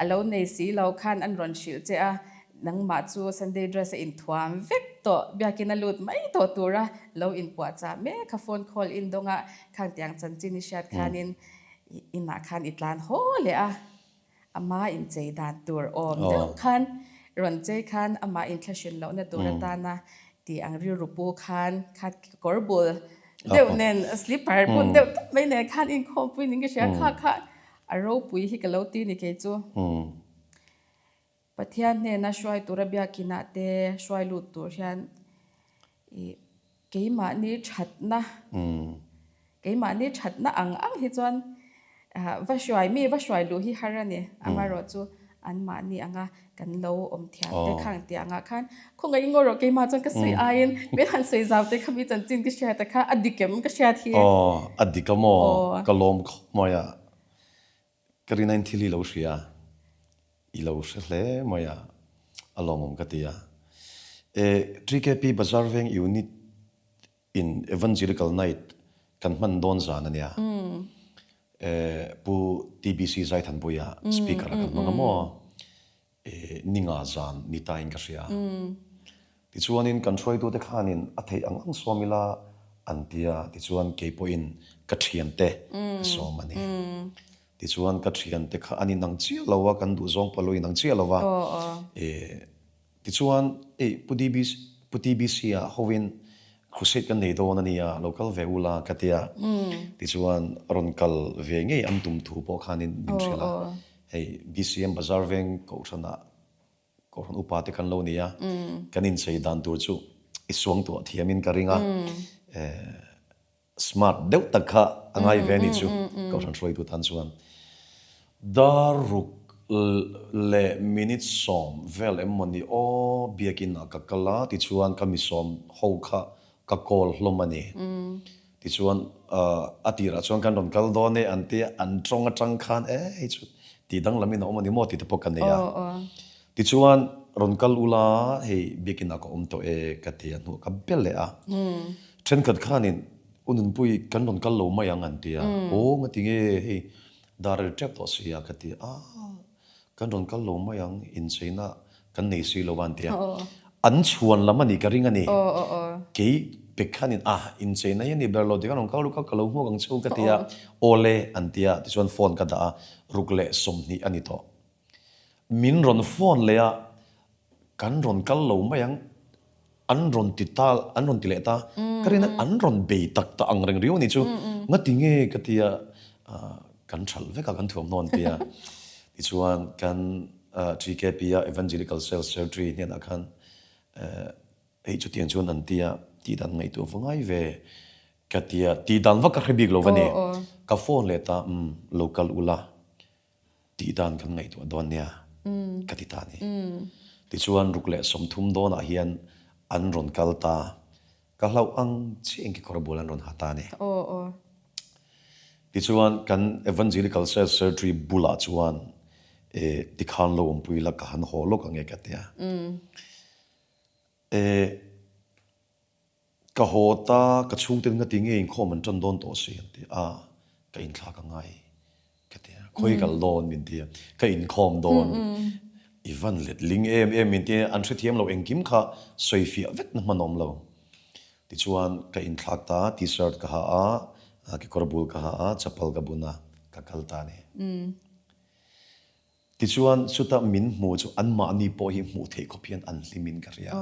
a lo nei si lo khan an rawn hrilh che a. Nangmah chu Sunday dress a inthuam vek tawh, biakin a lut mai tawh tura lo inpuahchah mek a phone call in dawngah khang tiang chanchin i hriat khanin inah khan i tlan haw leh a, ama inchei dan tur awm deuh khan rawn chei khan amah inthlahrin lohna tur atana tih ang rilru pu khan kha kawr bul deuh nen slipper bun deuh tawp mai nen khan inkhawmpui ning ka hria kha kha a ropui hi ka lo ti ni kei chu. Pathian hnena hruai tura biakinah te hruai lut tur hian ih keimahni thatna keimahni thatna ang ang hi chuan va hruai mi va hruai luh hi har a ni. Amaherawh chu anmahni anga kan lo awm thiam te khang tih angah khan khawngaih ngaw rawh keimah chuan ka sawi aiin min han sawi zau te kha mi chanchin ka hriat a kha a dik em ka hriat hi. Aw a dik a maw ka lawm khawp mai a. Ka rinain thil hi lo hria, i lo hre hle mai a, a lawmawm ka ti a. E, TKP Bazar Veng Unit in Evangelical Night kan hman dawn zan a nia. E, Pu TBC Zaithanpuia speaker a kan hmang a maw? E, ni nga zan ni tain ka hria. Tichuanin kan hruaitute khanin a theih ang ang sawm ila an ti a, tichuan kei pawhin ka thiante ka sawm a ni. Tichuan ka thiante kha an inang chiah lo a, kan duhzawng pawh lo inang chiah lo a. E, tichuan ei Pu DBC, Pu TBC-a hovin crusade kan nei dawn a nia, lo kal ve ula ka ti a. Tichuan rawn kal ve ngei an tum thu pawh khanin min hrilh a. Hei BCM Bazar Veng Kohhranah Kohhran upa te kan lo ni a, kan inchei dan tur chu i suangtuah thiamin ka ring a, smart deuh tak kha a ngai ve a nih chu Kohhran hruaitu tan chuan. Dar ruk leh minute sawm vel em maw ni aw biakinah ka kal a tichuan ka misawm ho kha ka call hlawm a ni. Tichuan a tirah chuan kan rawn kal dawn e an tia, an tawng atang khan e hei chu tih danglamin a awm a ni maw tih te pawh ka nei a. Tichuan rawn kal ula hei biakinah ka awm tawh e ka ti a hnuah ka be leh a. Thenkhat khanin U Nunpui kan rawn kal lo mai ang an ti a, aw ngati nge hei dar a ri tep tawh si a ka ti a. Kan rawn kal lo mai ang, incheina kan nei si lo a an ti a. An chhuan lam a nih ka ring a ni. Kei pek khanin a, incheina hi a ni ber lo tikhan rawn kal ruk a, ka lo hmuak ang cheu ka ti a, awle an ti a, tichuan phone ka dah a, ruk leh 20 a ni tawh. Min rawn phone leh a, kan rawn kal lo mai ang, an rawn ti ta, an rawn ti leh ta, ka rin a an rawn bei tak ta ang reng riau a nih chu, ngati nge ka ti a, kan thalh vek a, kan thuamhnaw an ti a, tichuan kan. TKP-a Evangelical Cell Secretary hnenah khan hei chutiang chuan an ti a, tih dan ngaihtuah va ngai ve ka ti a, tih dan vak ka hre bik lo va ni. Ka phone leh ta, umm, lo kal ula, tih dan kan ngaihtuah dawn nia ka ti ta a ni. Tichuan ruk leh 30 dawnah hian an rawn kal ta. Ka hlauh ang chiah in kekawr bul an rawn ha ta a ni. Tichuan kan Evangelical Cell Surgery bulah chuan tikhan lo awmpui la ka han haw lawk ang e ka ti a. Ka haw ta, ka chhungten ngati nge inkhawm an tan dawn tawh si an ti a, ka inthlak a ngai ka ti a, khawi kal dawn min ti a, ka inkhawm dawn i van let ling em em min ti a, an hrethiam lo engkim kha sawifiah vek na hman awm lo. Tichuan ka inthlak ta, t-shirt ka ha a, kekawr bul ka ha a, chapal ka bun a, ka kal ta a ni. Tichuan, chuta min hmu chu anmahni pawh hi hmuh theih khawp hian an hlimin ka hria.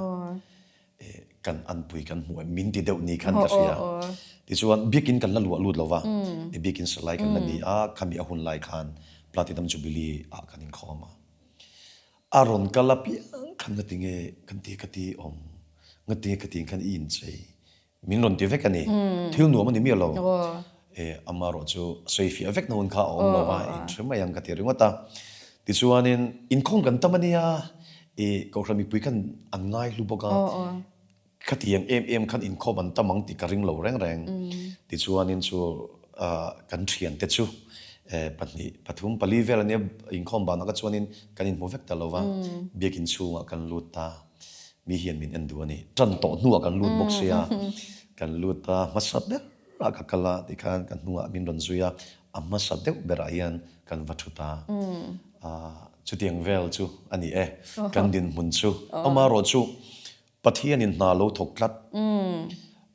Kan anpui kan hmu em? Min ti deuh ni khan ka hria. Tichuan, biakin kan la luah lut lo va, biakin salai kan la ni a, khami a hun lai khan Platinum Jubilee ah kan inkhawm a. A rawn kal apiang khan ngati nge kan ti ka ti awm, ngati nge ka ti khan i inchei Min rawn ti vek a ni. Thil nuam a ni miah lo. E, amarawh chu sawifiah vek na hun kha a awm lo va, inhre mai ang ka ti ringawt a. Tichuanin, inkhawm kan tam a nia, e, Kohhran mipui khan an ngai hlu bawk a, khatiang em em khan inkhawm an tam ang tih ka ring lo reng reng. Tichuanin chu kan thiante chu pahnih, pathum, pali vel a nia, inkhawm banah kha chuanin kan inhmu vek ta lo va, biakin chhungah kan lut ta. Mi hian min en duh a ni. Tan tawh hnuah kan lut bawk sia, kan lut a, hmasa berah ka kal a tikhan ka hnungah min rawn zui a, a hmasa deuh berah hian kan va thut a. Chutiang vel chu a ni e, kan dinhmun chu. Amaherawh chu Pathianin hna lo thawk tlat,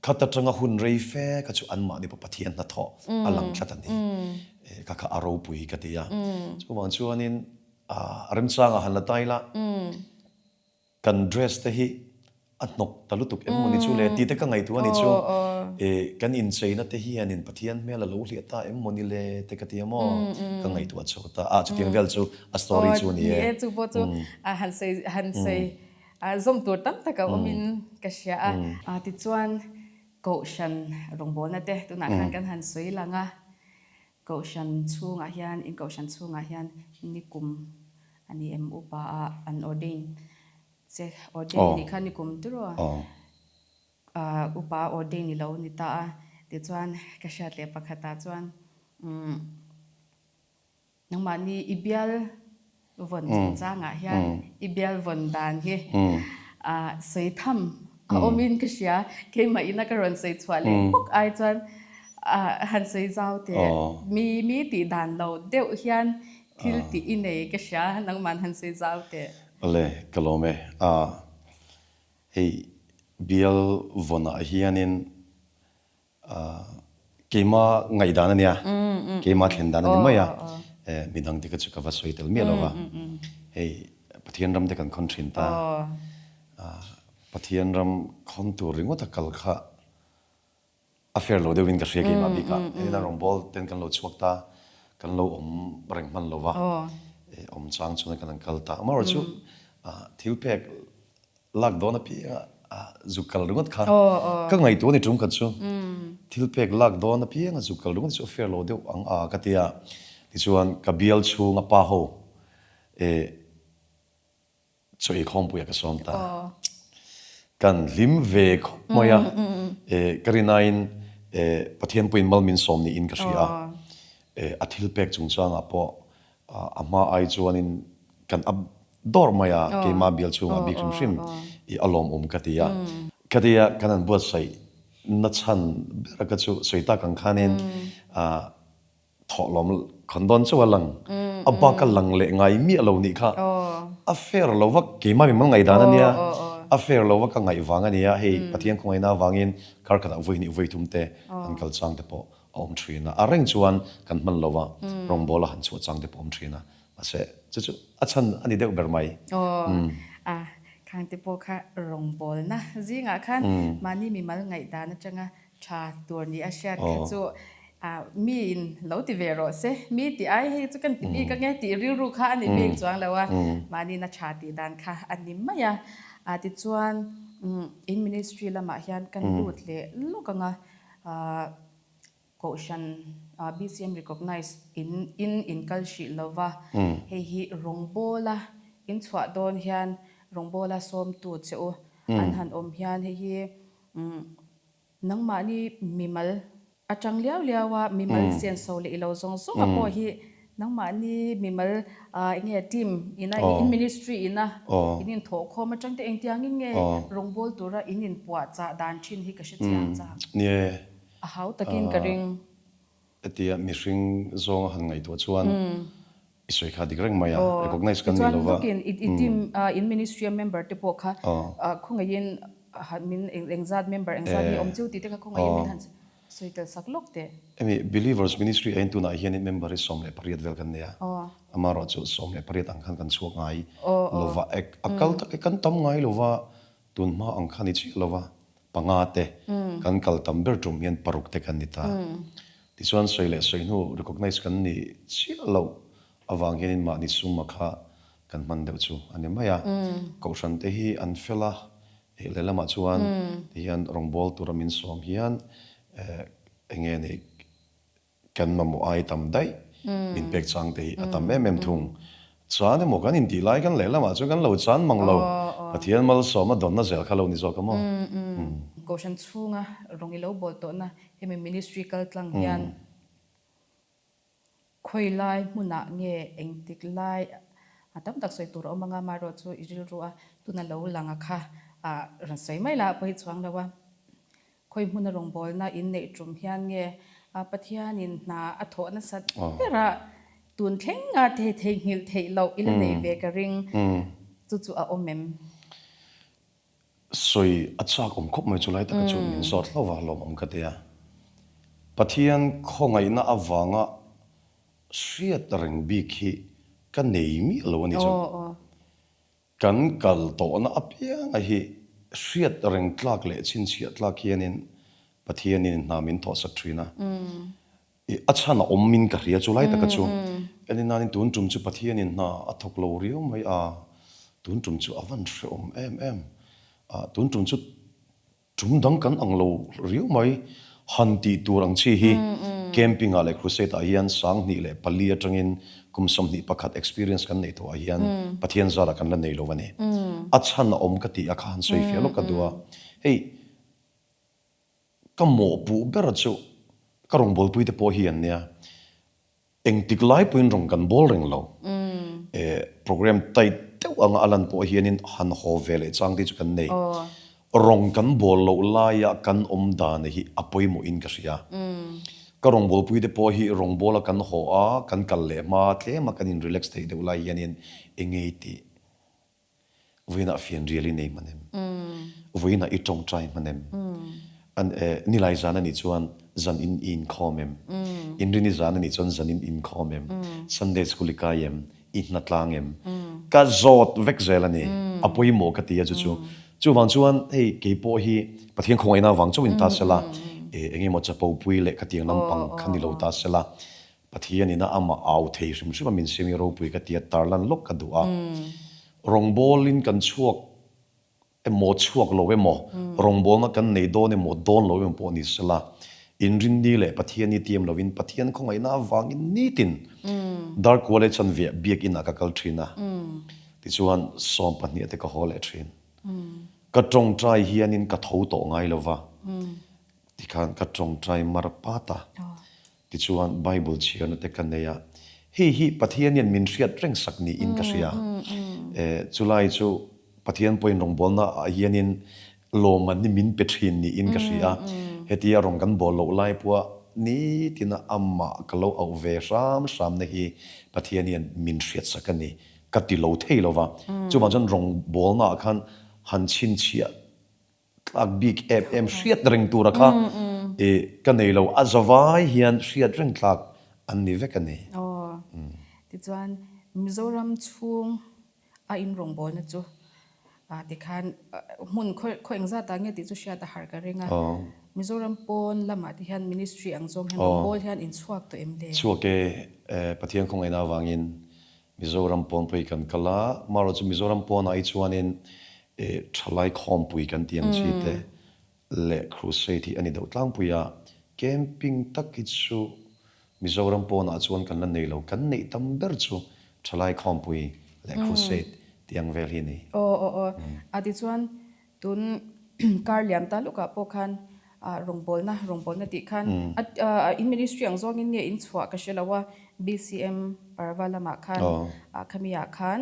khat atanga hun rei fe kha chu anmahni pawh Pathian hnathawh a lang tlat a ni. Kha kha a ropui ka ti a. Chuvang chuanin remchangah han la ta ila. Kan dress te hi a hnawk ta lutuk em mawni chu le tih te ka ngaihtuah a ni chu. E kan incheina te hianin Pathian hmel a lo hliah ta em mawni le te ka ti a maw? Ka ngaihtuah chho ta a, chutiang vel chu a story chu a ni e. Ni e, chu pawh chu han sawi han sawi zawm tur tam tak a awmin ka hria a. Tichuan Kohhran rawngbawlna te tunah khan kan han sawi lang a. Kohhran chhungah hian, in kohhran chhungah hian nikum a ni em upa a an ordain che, ordain nih kha nikum tiraw a upa a ordain i lo ni ta a, tichuan ka hriat leh pakhatah chuan umm nangmahni i bial Vawn chungchangah hian i bial vawn dan hi sawi tham a awmin ka hria. Keimah ina ka rawn sawi chhuah leh bawk ai chuan han sawi zau teh mi mi tih dan lo deuh hian thil tih i nei ka hria nangman han sawi zau teh. Awle, ka lawm e. Hei bial vawnah hianin Keima ngaihdan a nia, keima thlen dan a ni mai a, midang te kha chu ka va sawi tel miah lo va, hei Pathian ram te kan khawn thin ta, Pathian ram khawn tur ringawt a kal kha a fair lo deuhin ka hria keimah bikah, hei la rawngbawl ten kan lo chhuak ta, kan lo awm reng hman lo va, awm chang chuan kan han kal ta, amaherawhchu thil pek Lak dawn apianga zuk kal ringawt kha ka ngaihtuah a ni tum khat chu. Thil pek lak dawn apianga zuk kal ringawt chu a fair lo deuh ang a ka ti a. Tichuan ka bial chhunga pa ho eh chaw ei khawmpuiah ka sawm ta. Kan hlim ve khawp mai a, eh ka rinaiin eh Pathian pawhin mal min sawm niin ka hria a. Eh a thil pek chungchangah pawh A hma ai chuanin kan up dawr mai a, keimah bial chhungah bik hrim hrim i a lawmawm ka ti a. Ka ti a, kan han buatsaih na chhan ber ka chu sawi tak ang khanin thawhlawm khawn dawn chauh a lang, a bak a lang leh ngai miah lo nih kha a fair lo vak, keimah mimal ngaihdan a nia, a fair lo vak ka ngaih vang a nia, hei Pathian khawngaihna avangin kar khatah vawi hnih vawi thum te an kal chang te pawh a awm thin a, a reng chuan kan hman lo a, rawngbawl a han chhuah chang te pawh a awm thin a, mahse chu chu a chhan a ni deuh ber mai. Aw, a khang te pawh kha rawngbawlna zingah khan mahni mimal ngaihdan atanga tha tur ni a hriat kha chu. Miin lo ti ve rawh se, mi tih ai hei chu kan ti bik ange tih rilru kha a ni bik chuang lo a, mahniin a tha tih dan kha a ni mai a. Tichuan in ministry lamah hian kan lut leh lawk ang a, Kohhran BCM recognize in in in kal hrih lo va, hei hi rawngbawla in chhuah dawn hian rawngbawla sawmtu che u an han awm hian hei hi Nangmahni mimal atang liau liau a, mimal senso leh ilo zawng zawng a pawh hi nangmahni mimal eng nge team ina in ministry ina in inthawhkhawm atang te engtiangin nge rawngbâwl tura in inpuahchah dan thin hi ka hre chiang chak. A hau takin ka ring. Hetia mihring zawnga han ngaihtuah chuan i sawi kha dik reng mai a, recognize kan ni lo va. Tichuan i team in ministry a member te pawh kha khawngaihin min engzat member engzat nge awm chiu tih te kha khawngaihin min han sawi tel sak lawk teh. Hemi Believers Ministry ah hian tunah hianin member hi 18 vel kan nei a, amaherawhchu 18 ang khan kan chhuak ngai lo va, a kal tak hi kan tam ngai lo va, tun hma ang khan i chiah lo va. Panga te kan kal tam ber tum hian paruk te kan ni ta. Tichuan sawi leh sawi hnu recognize kan ni chiah loh avang hianin mahni suma kha kan hman deuh chu a ni mai a. Kohhran te hi an fel a, eh lehlamah chuan tihian rawngbâwl tura min sawm hian eh eng nge ni Kan mamawh ai tam daih min pek chang te hi a tam em em thung. Chan emaw kan intih lai kan lehlamah chuan kan lo chan mang lo. Pathian malsawmna dawnna zel kha lo ni zawk a maw? Kohhran chhunga rawng i lo bawl tawhna hemi ministry kal tlang hian khawi lai hmunah nge engtik lai a tam tak sawi tur a awm anga amaherawhchu i rilru a tuna lo lang a kha rawn sawi mai lah pawh hi chuang lo a. Khawi hmuna rawngbawlna in neih tum hian nge Pathianin hna a thawh nasat berah tun thleng a thei theihnghilh theih loh i la nei ve ka ring. Chu chu a awm em? Sawi a chak awm khawp mai chu lai taka chu min zawt hlauh va lawmawm ka ti a. Pathian khawngaihna avanga hriat reng bik hi ka nei miah lo a ni chu. Kan kal tawhna apianga hi hriat reng tlak leh chhinchhiah tlak hianin Pathianin hna min thawhsak thin a. I a chhan a awm in ka hria chu lai taka chu. Enin nanin tun tum chu Pathianin hna a thawk lo riau mai a, tun tum chu a van hrehawm em em. Tun tum chu Tum dang kan ang lo riau mai. Han tih tur ang chi hi camping ah leh crusade ah hian 2004 atangin kum 21 experience kan neih tawh ah hian Pathian zar ah kan la nei lo a ni. A chhan a awm ka tih a kha han sawi fiah lawk ka duh a. Hei ka mawhpuh ber chu ka rawngbawlpui te pawh hi an nia. Engtik lai pawhin rawn kan bawl reng lo. Program tight deuh anga a lan pawh hianin han haw ve leh chang te chu kan nei. Rawn kan bawl loh laia kan awm dan hi a pawimawhin ka hria. Ka rawngbawlpui te pawh hi rawngbawla kan haw a, kan kal leh hma tlema kan in relax theih deuh lai hianin engei tih Vawiinah fianrial i nei hman em? Vawiinah i tawngtai hman em? An eh nilai zan a nih chuan zan in i inkhawm em? Inrini zan a nih chuan zan in inkhawm em? Sunday school i kai em? I hnatlang em? Ka zawt vek zel a ni. A pawimawh ka ti a chu chu. Chuvang chuan hei kei pawh hi Pathian khawngaihna avang chauhin ta sela, eh eng emaw chapopui leh khatiang lampang kha ni lo ta sela, Pathian ina amah au thei hrim hrim a min siam hi ropui ka ti a, tarlan lawk ka duh a. Rawngbawlin kan chhuak emaw chhuak lo emaw, rawngbawlna kan nei dawn emaw dawn lo emaw pawh ni sela, inrinni leh Pathian i tiam lovin Pathian khawngaihna avangin nitin Darkua leh Chanviah biakinah ka kal thin a, tichuan sawmpahnih te ka haw leh thin. Ka tawngtai hianin ka tho tawh ngai lova, tikhan ka tawngtai mar pat a. Tichuan, Bible chhiarna te ka nei a, hei hi Pathian hian min hriat reng sak niin ka hria. Chulai chu Pathian pawhin rawngbawlna ah hianin lawmman hi min pe thin niin ka hria. Hetia rawng kan bawl loh lai pawha nitina amah ka lo auh ve hram hramna hi Pathian hian min hriat sak a ni ka ti lo thei lo va. Chuvang chuan rawngbawlna ah khan han chhinchhiah Tlak bik em em hriat reng tura kha i ka nei lo, a zavai hian hriat reng tlak an ni vek a ni. Aw, tichuan Mizoram chhung a in rawngbawlna chu. Tikhan hmun khaw engzat ah nge tih chu hriat a har ka ring a. Mizoram pawn lamah te hian ministry ang zawng hian rawngbâwl hian in chhuak tawh em le? Chhuak e, Pathian khawngaihna avangin Mizoram pawn pawh hi kan kal a, marawh chu Mizoram pawnah hi chuanin thalai khawmpui kan tih ang chi te leh crusade hi a ni deuh tlangpui a, camping tak hi chu Mizoram pawnah chuan kan la nei lo, kan neih tam ber chu thalai khawmpui leh crusade tih ang vel hi a ni. Aw aw aw, a tichuan tun kar liam ta lukah pawh khan rawngbawlna rawngbawlna tih khan a in ministry ang zawngin nge in chhuah ka hre lo a, BCM Parva lamah khan khami ah khan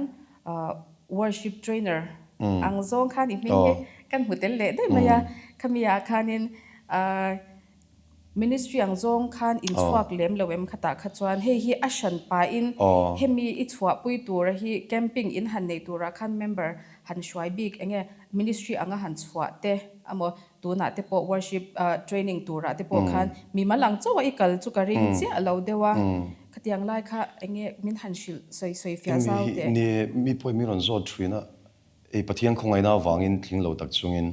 worship trainer ang zawng khan i hming hi kan hmu tel leh daih mai a, khami ah khanin Ministry ang zawng khan in chhuak lem lo em khatah kha chuan hei hi a hran pahin hemi i chhuahpui tura hi camping in han nei turah khan member han hruai bik enge ministry anga han chhuah te emaw tunah te pawh worship training turah te pawh khan mimal ang chauha i kal chu ka ring chiah lo deuh a khatiang lai kha enge min han hrilh sawi sawi fiah zau teh. Ni mi pawhin min rawn zawt thin a Hei Pathian khawngaihna avangin tling lo tak chungin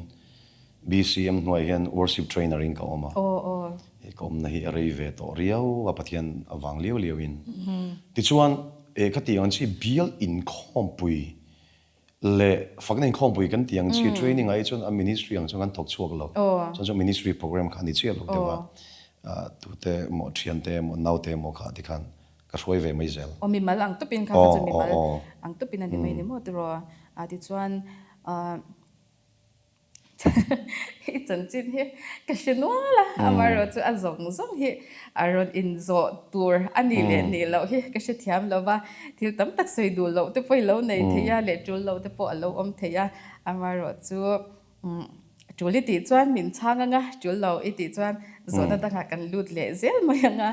BCM hnuaiah hian worship trainer in ka awm a. Hei ka awmna hi a rei ve tawh riau a Pathian avang liau liau in. Tichuan eh ka tih ang chi bial inkhawmpui leh fakna inkhawmpui kan tih ang chi training ah hi chuan a ministry ang chuan kan thawk chhuak lo. Chuan chu ministry program kha a ni chiah lo deuh a. Tute emaw thiante emaw naute emaw kha tikhan Ka hruai ve mai zel. Aw mimal ang tupin kha kha chu mimal ang tupin a ni mai ni maw tiraw? A tichuan i chanchin hi ka hre nual a, amaherawh chu a zawng zawng hi a rawn inzawh tur a nih leh nih loh hi ka hrethiam lo va, thil tam tak sawi duh loh te pawh i lo nei thei a leh tul loh te pawh a lo awm thei a, amaherawh chu Tul i tih chuan min chhang anga, tul lo i tih chuan zawhna dangah kan lut leh zel mai anga.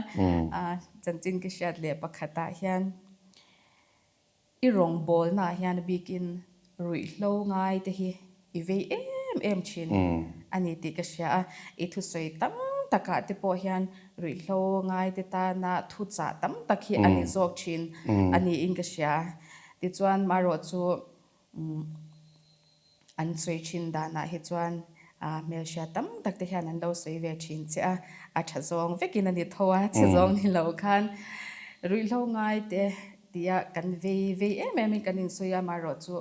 Chanchin ka hriat leh pakhatah hian i rawngbawlnaah hian a bikin ruihhlo ngai te hi i vei em em thin a ni tih ka hria a. I thusawi tam takah te pawh hian ruihhlo ngai te tana thuchah tam tak hi a ni zawk thin a niin ka hria. Tichuan marawh chu An sawi thin danah hi chuan hmelhria tam tak te hian an lo sawi ve thin che a, a tha zawng vekin a ni tho a, chhe zawng ni lo khan ruihhlo ngai te tia kan vei vei em em in kan insawi a, amaherawh chu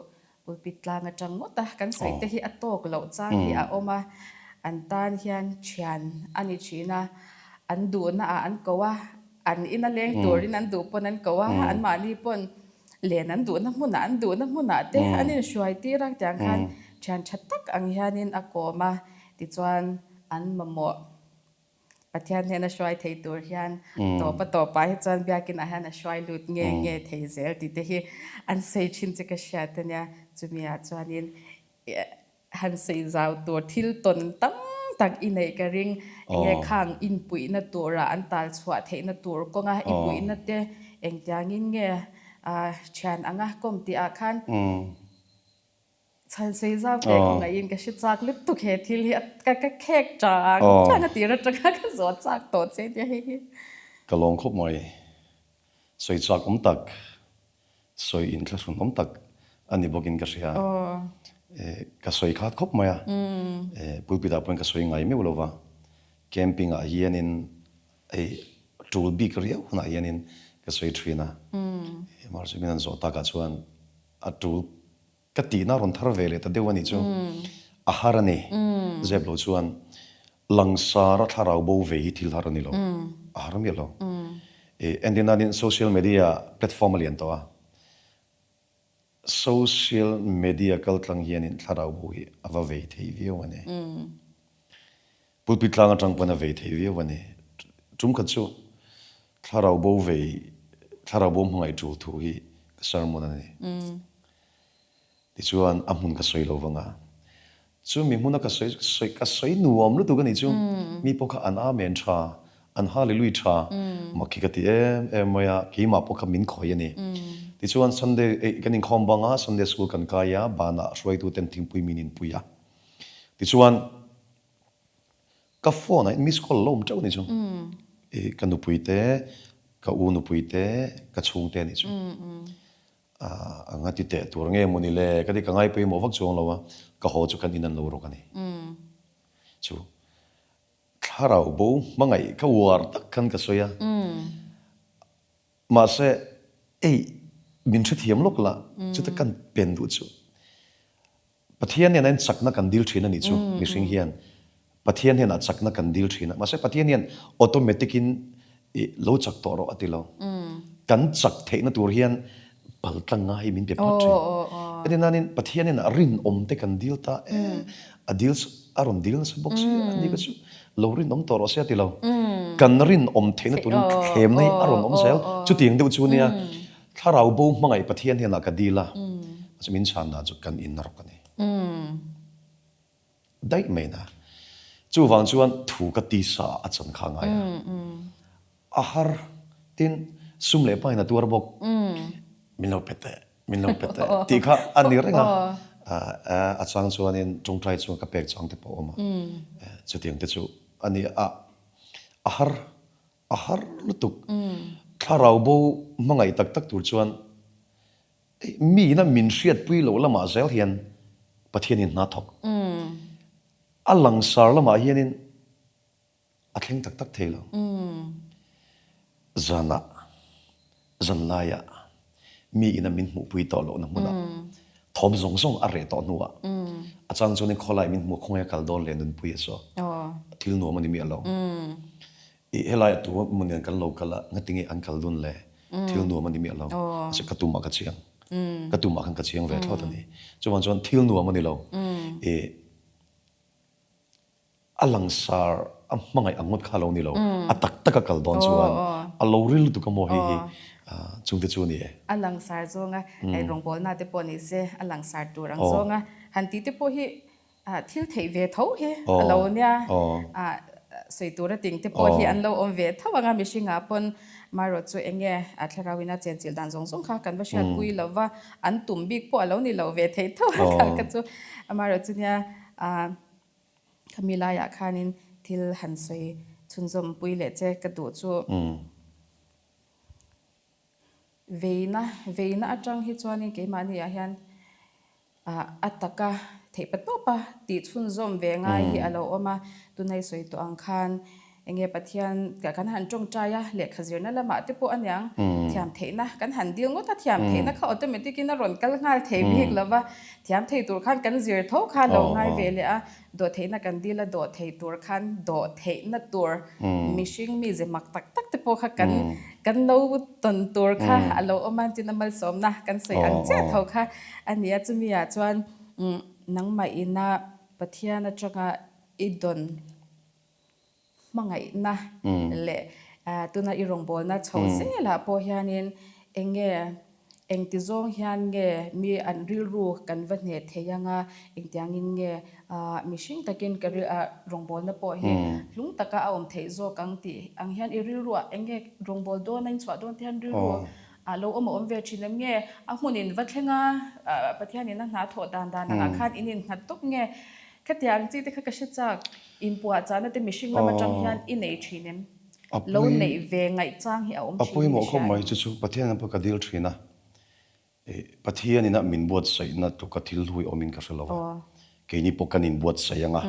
pulpit tlang atang ngawt a kan sawi te hi a tawk loh chang hi a awm a, an tan hian thian a ni thin a, an duhna ah an ko a, an ina leng turin an duh pawn an ko a, anmahni pawn Len an duhna hmunah an duhna hmunah te an inhruai tir a, tiang khan thian tha tak ang hianin a kawm a, tichuan an mamawh Pathian hnena hruai thei tur hian tawpa tawpah hi chuan biakinah hian a hruai lut nge nge thei zel tih te hi an sawi thin che ka hriat a nia, chumi ah chuanin Han sawi zau tur thil tawn tam tak i neih ka ring. Enge khang inpuihna tura an tal chhuah theihna tur kawnga i puihna te engtiangin nge thian anga kawm tih ah khan chhan sawi zau teh khawngaihin ka hre chak lutuk he thil hi ka ka khek chang chang a tir atanga ka zawh chak tawh che nia hei hi. Ka lawm khawp mai. Sawi chak awm tak. Sawi inthlahrun awm tak a ni bawkin ka hria. Ka sawi khat khawp mai a, pulpit ah pawhin ka sawi ngai meuh lo va, camping ah hianin hei tul bik riau hunah hianin ka sawi thin a, mahse min han zawh takah chuan a tul Ka tihna rawn thar ve leh ta deuh a nih chu a har a ni. Zep lo chuan langsar a thlarau bo ve hi thil har a ni lo, a har miah lo. Entir nanin social media platform a lian tawh a, social media kaltlang hianin thlarau bo hi a va vei thei viau a ni. Pulpit tlang atang pawn a vei thei viau a ni. Tum khat chu thlarau bo vei, thlarau bo hmangaih tul thu hi ka sermon a ni. Tichuan a hmun ka sawi lo vang a. Chu mi hmuna ka sawi sawi ka sawi nuam lutuk a nih chu. Mi pawh kha an amen tha, an hallelui tha, mak hi ka ti em em mai a, keimah pawh kha min khawih a ni. Tichuan Sunday eh kan inkhawm bang a, Sunday school kan kai a, banah hruaituten thingpui min inpui a. Tichuan. Ka phone ah hian miss call a lo awm teuh a ni chu. I ka nupui te, ka u nupui te, ka chhungte a ni chu. A nga ti teh tur nge mawni le? Ka ti ka ngai pawimawh vak chuang lo a, ka haw chu kan in an lo rawk a ni. Chu thlarau bo hmangaih ka uar tak khan ka sawi a. Mahse, ei, min hrethiam lawk la, chuta kan pen duh chu. Pathian hnenah hian chakna kan dil thin a nih chu, mihring hian Pathian hnenah chakna kan dil thin a, mahse Pathian hian automatic in i lo chak tawh rawh a ti lo. Kan chak theihna tur hian pal tlang ngai min pe phawt thin. Heti nanin Pathian hnenah rinawm te kan dil ta e, a dil a rawn dil nasa bawk si a, ani kha chu lo rinawm tawh rawh se a ti lo. Kan rinawm theihna turin thlemna hi a rawn awm zel, chutiang deuh chu nia. Thlarau bo hmangaih Pathian hnenah ka dil a, mahse min chhan dan chu kan in rawk a ni. Daih mai na. Chuvang chuan thu ka tisa a chan kha ngai a. A har tin sum leh pain a tuar bawk. Min lo pe teh, min lo pe teh tih kha a ni reng a. A chang chuanin tawngtai chuan ka pek chang te pawh a awm a. Chutiang te chu a ni a, a har A har lutuk. Thlarau bo hmangaih tak tak tur chuan miin a min hriatpui loh lamah zel hian Pathianin hna thawk. A langsar lamah hianin a thleng tak tak thei lo. Zanah, zanlaiah mi ina min hmuhpui tawh lohna hmunah thawm zawng zawng a reh tawh hnuah a chang chuanin khawlai min hmuh khawngaih a kal dawn leh nunpui a saw thil nuam a ni miah lo. I helai a tu hmun hian kan lo kal a ngatinge an kal dun le thil nuam a ni miah lo. Mahse ka tumah ka chiang ka tumah khan ka chiang ve thlawt a ni. Chuvang chuan thil nuam a ni lo. I A langsar a hmangaih ang ngawt kha lo ni lo, a tak tak a kal dawn chuan a lo ril lutuk a maw hei hi chungte chu a ni e. A langsar zawnga rawngbawlna te pawh ni se a langsar tur ang zawnga han tih te pawh hi thil theih ve tho hi a lo nia, sawi tur a ting te pawh hi an lo awm ve tho ang a mihringah pawn marawh chu eng nge a thlarauin a chenchilh dan zawng zawng kha kan va hriatpui lo va, an tum bik pawh a lo ni lo ve thei tho a kha kha chu amarawh chu nia. Khami laiah khanin thil han sawi chhunzawm pui leh che ka duh chu veina, veina atang hi chuanin keimahni ah hian ah a taka theih pa tawp a tih chhunzawm ve ngai hi a lo awm a, tunai sawi tawh ang khan Enge Pathian kan han tawngtai a, lehkha zirna lamah te pawh aniang thiam theihna kan han dil ngawt a, thiam theihna kha automatic in a rawn kal nghal thei bik lo va, thiam thei tur khan kan zir tho kha lo ngai ve leh a, dawh theihna kan dil a, dawh thei tur khan dawh theihna tur mihring mize mak tak tak te pawh kha kan kan lo tawn tur kha a lo awm a, tin a malsawmna kan sawi ang chiah tho kha a ni a, chumi ah chuan nangmah ina Pathian atanga i dawn. Hmangaihna leh tuna i rawngbawlna chho zelah pawh hianin eng nge, engti zawng hian nge mi an rilru kan va hneh thei anga, engtiangin nge mihring takin ka rawngbawlna pawh hi hlung taka a awm theih zawk ang tih ang hian i rilruah eng nge rawngbâwl dawn a inchhuah dawn te hian rilru a lo awm a awm ve thin em nge, a hmunin va thleng a Pathianin a hna thawh dan dan angah khan in innghat tawp nge, khatiang chi te kha ka hre chak. Inpuahchahna te mihring lam atang hian i nei thin em? Lo neih ve ngaih chang hi a awm thin in i hria em? A pawimawh khawp mai chu chu Pathian lam pawh ka dil thin a, Pathian ina min buatsaihna tluka thil hlui awmin ka hre lo a, keini pawh kan inbuatsaih ang a,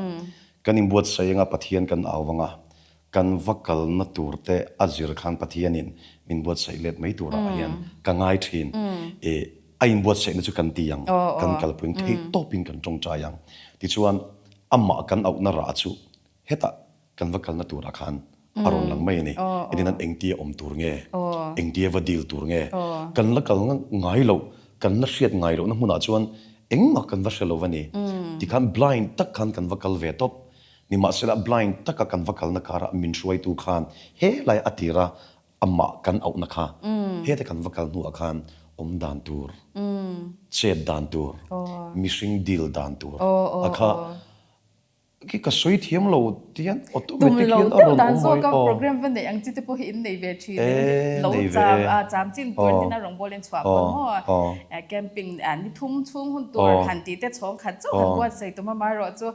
kan inbuatsaih ang a Pathian kan au vang a, kan va kalna tur te a zir khan Pathianin min buatsaih let mai turah hian ka ngai thin. A inbuatsaihna chu kan ti ang, kan kalpui ang, theih tawpin kan tawngtai ang. Tichuan, amah kan auhna rah chu hetah kan va kalna turah khan a rawn lang mai a ni. Engtin an engtia awm tur nge, engtia va dil tur nge, kan la kal ngai loh, kan la hriat ngai lohna hmunah chuan engmah kan va hre lo va ni. Tikhan blind tak khan kan va kal ve tawp. Nimahsela blind taka kan va kalna karah min hruaitu khan helai a tira Amah kan auhna kha heta kan va kal hnuah khan awm dan tur, chet dan tur, mihring deal dan tur a kha khi ka sawi thiam lo tian automatic hian a rawn awm mai aw. Program va neih ang chi te pawh hi in nei ve thin em? Lo cham a cham chin tur tin a rawngbâwl in chhuah pawn maw camping ni thum chhung hun tur han tih te chhawng khat chauh han buatsaih tum amaherawh chu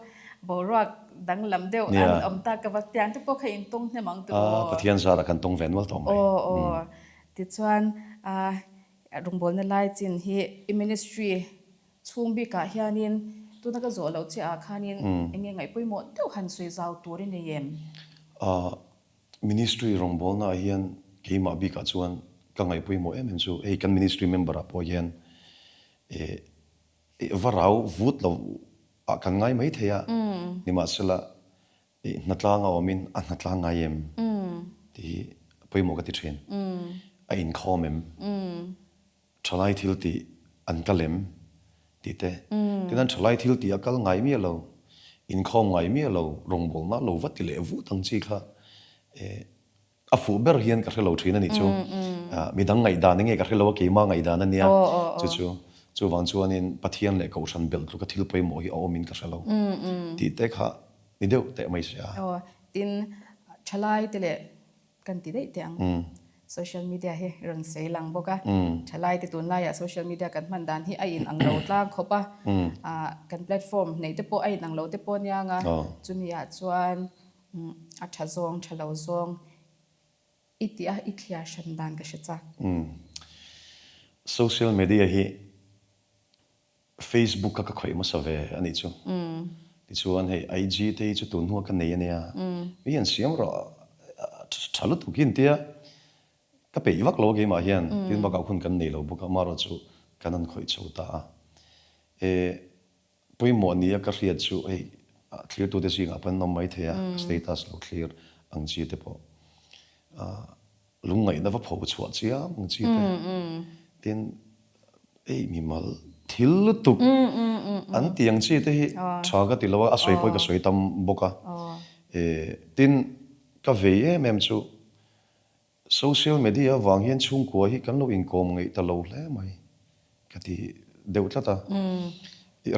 Boruak danglam deuh an awm ta ka va tiang te pawh kha in tawng hnem ang tiraw? Pathian zarah kan tawng ve nual tawh mai. Aw aw. Tichuan ah. Rawngbawlna lai chin hi i ministry chhung bikah hianin tuna ka zawh loh chiahah khanin eng nge ngaih pawimawh deuh han sawi zau tur i nei em? Ministry rawngbawlnaah hian keimah bikah chuan ka ngaih pawimawh em em chu hei kan ministry member ah pawh hian ih va rau vut lo ah kan ngai mai thei a, nimahsela ih hnatlang a awmin a hnatlang ngai em tih hi pawimawh ka ti thin. A inkhawm em? Thalai thil tih an kal em tih te. Tin an thalai thil tih a kal ngai miah lo, inkhawm ngai miah lo, rawngbawlna lo va ti leh vut ang chi kha eh A fuh ber hian ka hre lo thin a nih chu. Midang ngaihdan enge ka hre lo a, keimah ngaihdan a nia. Chu chu, chuvang chuanin Pathian leh Kohhran belh tluka thil pawimawh hi a awmin ka hre lo tih te kha ni deuh teh mai sia. Aw, tin, thalai te leh kan ti daih teh ang. Social media hi rawn sawi lang bawk a. Thalai te tunlaiah social media kan hman dan hi a inang lo tlang khawp a. Kan platform neih te pawh a inang lo te pawh ania ang a. Chumi ah chuan A tha zawng, tha lo zawng i tih a, i thliar hran dan ka hre chak. Social media hi Facebook a ka khawih hmasa ve a nih chu. Tichuan hei IG te hi chu tun hnua ka nei a nia. Mi hian siam rawh tha lutuk hi an tia. Ka peih vak lo a keimah hian tin bakah hun kan nei lo bawk a, amaherawhchu kan han khawih chho ta a. E. Pawimawh nia ka hriat chu hei thlirtute zingah pawh an awm mai thei a, status lo thlir ang chi te pawh lungngaihna va pho chhuah chiam ang chi te tin hei mimal thil lutuk an ti ang chi te hi tha ka ti lo a, a sawi pawh hi ka sawi tam bawk a, tin ka vei em em chu Social media avang hian chhungkua hi kan lo inkawm ngeih ta lo hle mai ka ti deuh tlat a.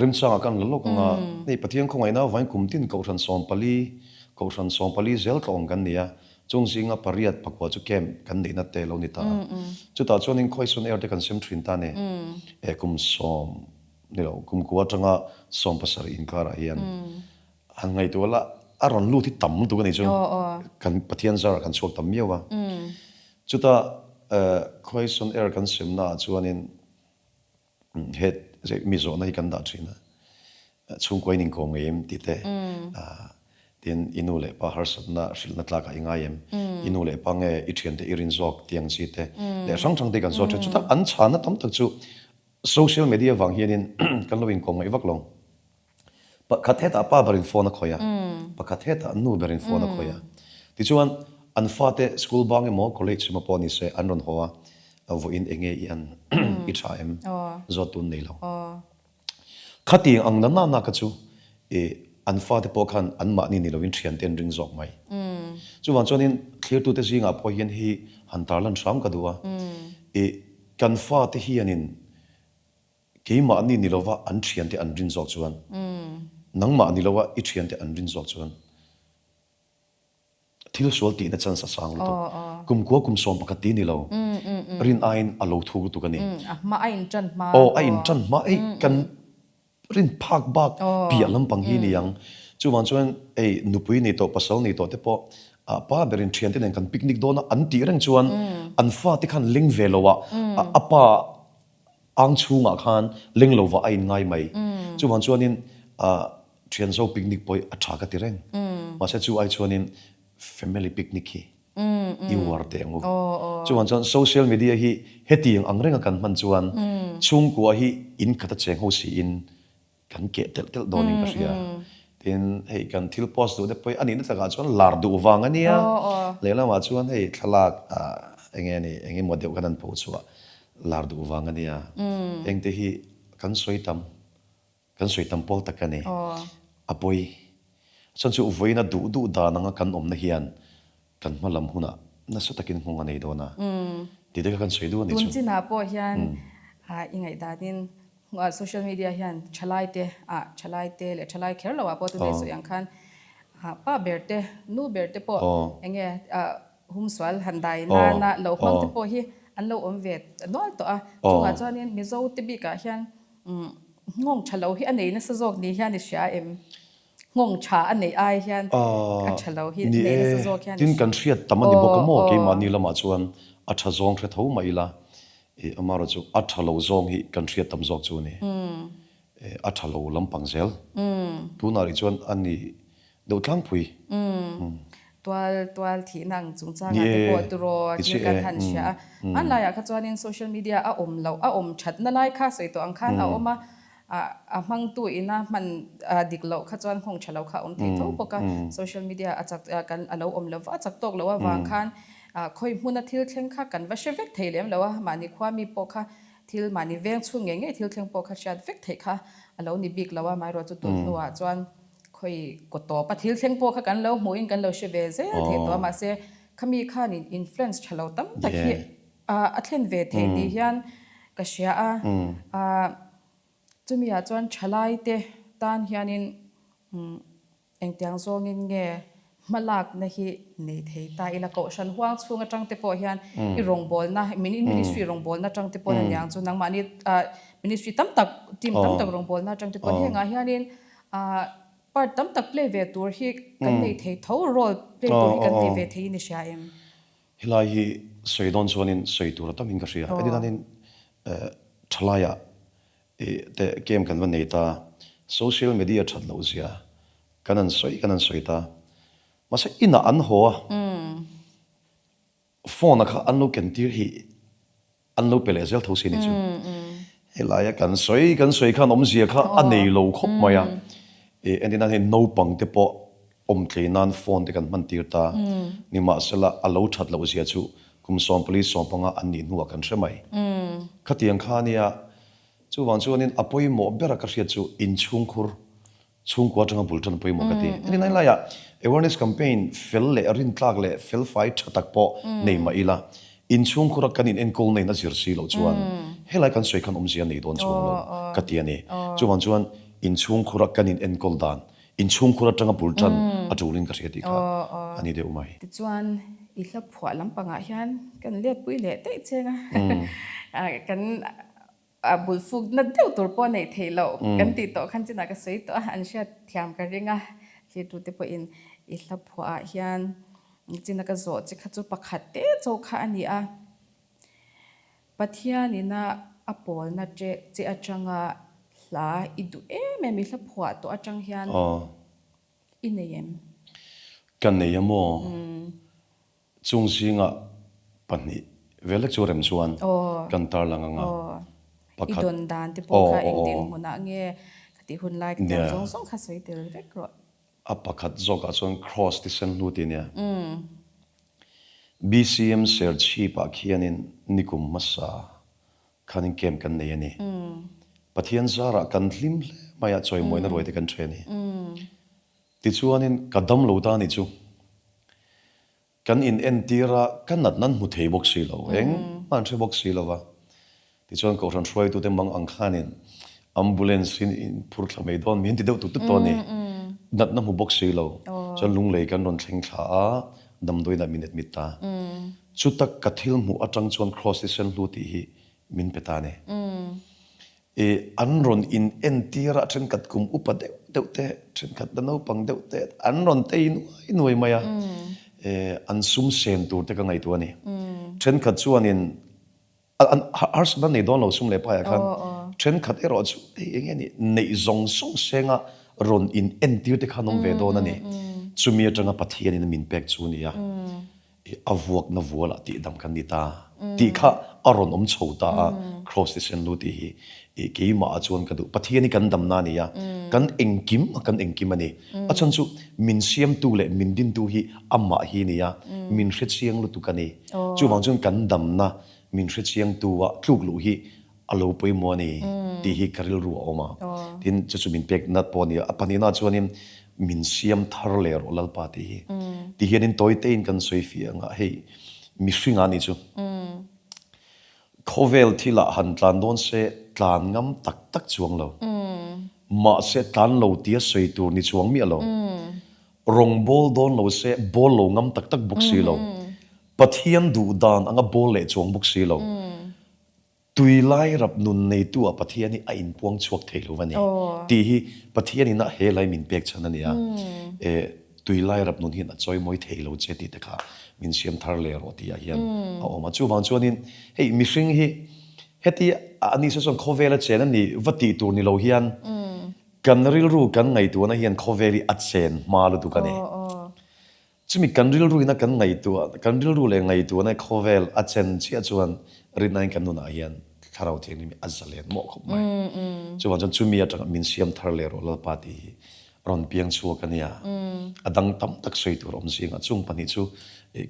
Remchangah kan la lawk ang a, hei Pathian khawngaihna avangin kum tin Kohhran 14, Kohhran 14 zel tlawng kan ni a, chung zinga pariat pakua chu camp kan neihna te lo ni ta a. Chutah chuanin khawisawn air te kan sem thin ta ni. E kum sawm ni lo, kum kua atanga 17 inkarah hian Han ngaihtuah la, a rawn lut hi tam lutuk a nih chu. Kan Pathian zarah kan chhuak tam miau a. Chuta Khawisawn Air kan semna ah chuanin he mi zawhna hi kan dah thin a. Chhungkua in inkawm ngei em tih te. Tin, i nu leh pa harsatna hrilhna tlakah i ngai em? I nu leh pa nge i thiante i rin zawk tih ang chi te leh hrang hrang te kan zawt thin. Chuta an chhanna tam tak chu social media vang hianin kan lo inkawm ngaih vak lo. Pakhat hetah pa berin phone a khawih a, pakhat hetah nu berin phone a khawih a. Tichuan, an fate school bang emaw college emaw pawh ni se an rawn haw a, vawiin eng nge i an i tha em? Zawt tun nei lo. Khatiang ang na na na kha chu i an fate pawh khan anmahni ni lovin thiante an ring zawk mai. Chuvang chuanin thlirtute zingah pawh hian hi han tarlan hram ka duh a, i kan fate hianin Keimahni ni lova an thiante an rin zawk chuan, nangmah ni lova i thiante an rin zawk chuan thil sual tihna chance a sang lutuk. Kumkua kum 11 ti ni lo, rin aiin a lo thuk lutuk a ni. A hma a intan hma. Aw, a intan hma. Hei kan rin phak bak piah lampang hi ni ang. Chuvang chuan hei nupui nei tawh, pasal nei tawh te pawh pa berin thiante nen kan picnic dawn a an tih reng chuan an fate khan leng ve lo a, a pa Ang chhungah khan leng lo vah a in ngai mai. Chuvang chuanin thian zo picnic pawh hi a tha ka ti reng. Mahse chu ai chuanin family picnic hi i uar teh ang u. Chuvang chuan social media hi hetiang ang renga kan hman chuan chhungkua hi in khat a cheng ho siin Kan keh telh telh dawnin ka hria. Tin, hei kan thil post duh te pawh hi a nihna takah chuan lar duh vang a nia. Lehlamah chuan hei thlalak eng nge ni, eng emaw deuh khan an pho chhuah lar duh vang a nia. Hengte hi kan sawi tam, kan sawi tam pawl tak a ni. A pawi. Chuan chu vawiina duh duh dan anga kan awmna hian kan hma lam hunah nasa takin nghawng a nei dawn a tih te kha kan sawi duh a ni chu. Tun chinah pawh hian i ngaihdanin social media hian thalai te ah thalai te leh thalai kher lo ah pawh tunei sawi ang khan pa ber te nu ber te pawh eng nge humsual han dai nana lo hmang te pawh hi an lo awm ve nual tawh a. Chungah chuanin Mizo te bikah hian nghawng tha lo hi a nei nasa zawk ni hian i hria em? Nghawng tha a neih ai hian a tha lo hi nei nasa zawk hian. Ni e, tin kan hriat tam a ni bawk a maw keimahni lamah chuan a tha zawng hre tho mah ila. Amaherawh chu a tha lo zawng hi kan hriat tam zawk chu a ni. A tha lo lampang zel. Tunah rih chuan a ni deuh tlangpui. Tual tual thihna ang chungchangah te pawh turaw thil kan han hria a. Hmanlaiah kha chuanin social media a awm loh, a awm thatna lai kha sawi tawh ang khan a awm a. A hmangtu ina hman dik loh kha chuan nghawng tha lo kha a awm thei tho bawk a. Social media a chak kan a lo awm lo va, a chak tawk loh avang khan khawi hmuna thil thleng kha kan va hre vek thei lem lo a. Mahni khua mi pawh kha thil mahni veng chhung ngei ngei thil thleng pawh kha hriat vek theih kha a lo ni bik lo a. Amaherawhchu chu tun hnuah chuan khawi kaw tawpa thil thleng pawh kha kan lo hmuhin kan lo hre ve zel thei tawh a. Mahse khami khanin influence tha lo tam tak hi A thlen ve thei tih hian ka hria a, chumi ah chuan thalaite tan hianin engtiang zawngin nge hmalakna hi nei thei ta ila, kohhran huang chhung atang te pawh hian i rawngbawlna, ministry rawngbawlna atang te pawh aniang chu nangmahni ministry tam tak, team tam tak rawngbawlna atang te pawh hengah hianin part tam tak play ve tur hi kan nei thei tho, role play tur hi kan nei ve theiin i hria em? Helai hi sawi dawn chuanin sawi tur a tamin ka hria. Heti danin thalaiah te game kan va nei ta, social media that loh zia kan han sawi kan han sawi ta. Mahse inah an haw a, phone a kha an lo ken tir hi An lo pe leh zel tho si ni chu. Helaia kan sawi kan sawi khan awmzia kha a nei lo khawp mai a. Entir nan hei naupang te pawh awm tlei nan phone te kan hman tir ta. Nimahsela a lo that loh zia chu kum 14 15 an nih hnuah kan hre mai. Khatiang kha ania chuvang chuanin a pawimawh bera ka hriat chu inchhungkhur Chhungkua atanga bul tan pawimawh ka ti. Heti lai laiah awareness campaign fel leh rintlak leh felfai tha tak pawh nei mah ila, inchhungkhura kan in enkawl na in a zir si loh chuan helai kan sawi khan awmzia nei dawn chuang lo ka ti a ni. Chuvang chuan inchhungkhura kan in enkawl dan, inchhungkhur atanga bul tan a tulin ka hria tih kha a ni deuh mai. Tichuan i hla phuah lampangah hian kan letpui leh daih cheng a, kan A bul fuk na deuh tur pawh neih theih loh kan tih tawh khan chinah ka sawi tawh a, an hriat thiam ka ring a, thirtute pawhin i hla phuah ah hian china ka zawh che kha chu pakhat te chaw kha a ni a, Pathianina a pawlna che che atanga hla i duh em em i hla phuah tawh atang hian i nei em? Ka nei a maw? Chung zingah pahnih vel lek chu rem chuan kan tarlang ang a, pakhat. I dawn dan te pawh kha eng dinhmunah nge ka tih hun lai ka tiang zawng zawng kha sawi tel vek rawh. A pakhat zawkah chuan Kraws ti sen hnu tih nia. BCM Serchhip-ah khianin nikum hmasa khanin camp kan nei a ni. Pathian zarah kan hlim hle mai a, chawimawina ruai te kan ṭhe a ni. Tichuanin ka dam lo ta ni chu. Kan in entir a, ka nat nan hmu thei bawk si lo, eng hman hre bawk si lo va. Tichuan Kohhran hruaitute mang ang khanin ambulance in in phur thla mai dawn min ti deuh tut tut tawh a ni. Natna hmu bawk si lo. Chuan lunglei kan rawn thleng thla a, damdawiinah min admit ta. Chuta ka thil hmuh atang chuan Kraws thisen hlu tih hi min pe ta a ni. I an rawn in entir a, thenkhat kum upa deuh deuh te, thenkhat la naupang deuh te an rawn tei nuai nuai mai a, an sum sen tur te ka ngaihtuah a ni. Thenkhat chuanin an harsatna nei dawn lo sum leh paiah khan, thenkhat erawh chu hei eng nge ni neih zawng zawng senga rawn in entir te kha an awm ve dawn a ni. Chumi atanga Pathianin min pek chu a ni a. I a vuakna vualah tihdam kan ni ta tih kha a rawn awm chho ta a, Kraws thisen lu tih hi i keimah ah chuan ka duh. Pathian hi kan damna a ni a, kan engkim a kan engkim a ni. A chhan chu min siamtu leh min dintu hi amah hi a ni a, min hrechiang lutuk a ni. Chuvang chuan kan damna min hrechiangtu ah tluk luh hi a lo pawimawh a ni tih hi ka rilru a awm a. Tin, chu chu min pek nat pawh a ni a. A pahnihna chuanin min siam thar leh rawh Lalpa tih hi. Ti hianin tawi tein kan sawi fiah ang a, hei mihring a ni chu. Khawvel thilah han tlan dawn se tlan ngam tak tak chuang lo. Mahse tlan lo tia sawi tur ni chuang miah lo. Rawng bawl dawn lo se bawl lo ngam tak tak bawk si lo. Pathian duh dan anga bawl leh chuang bawk si lo. Tui lai rap nun neitu ah Pathian hi a inpuang chhuak thei lo a ni tih hi Pathian in a he lai min pek chhan a ni a. E, tui lai rap nun hian a chawimawi thei lo che tih te kha min siam thar leh rawh tih ah hian a awm a. Chuvang chuanin hei mihring hi. Heti a ni se chuan khawvel a chen a ni va tih tur ni lo hian kan rilru kan ngaihtuahna hian khawvel hi a chen hma lutuk a ni. Chumi kan rilru ina kan ngaihtuah, kan rilru leh ngaihtuahna khawvel a chen chiah chuan rinnain kan nunah hian Thlarau Thianghlim hi a zalen mawh khawp mai. Chuvang chuan chumi atanga min siam thar leh rawh Lalpa tih hi rawn piang chhuak a nia. A dang tam tak sawi tur awm zingah chung pahnih chu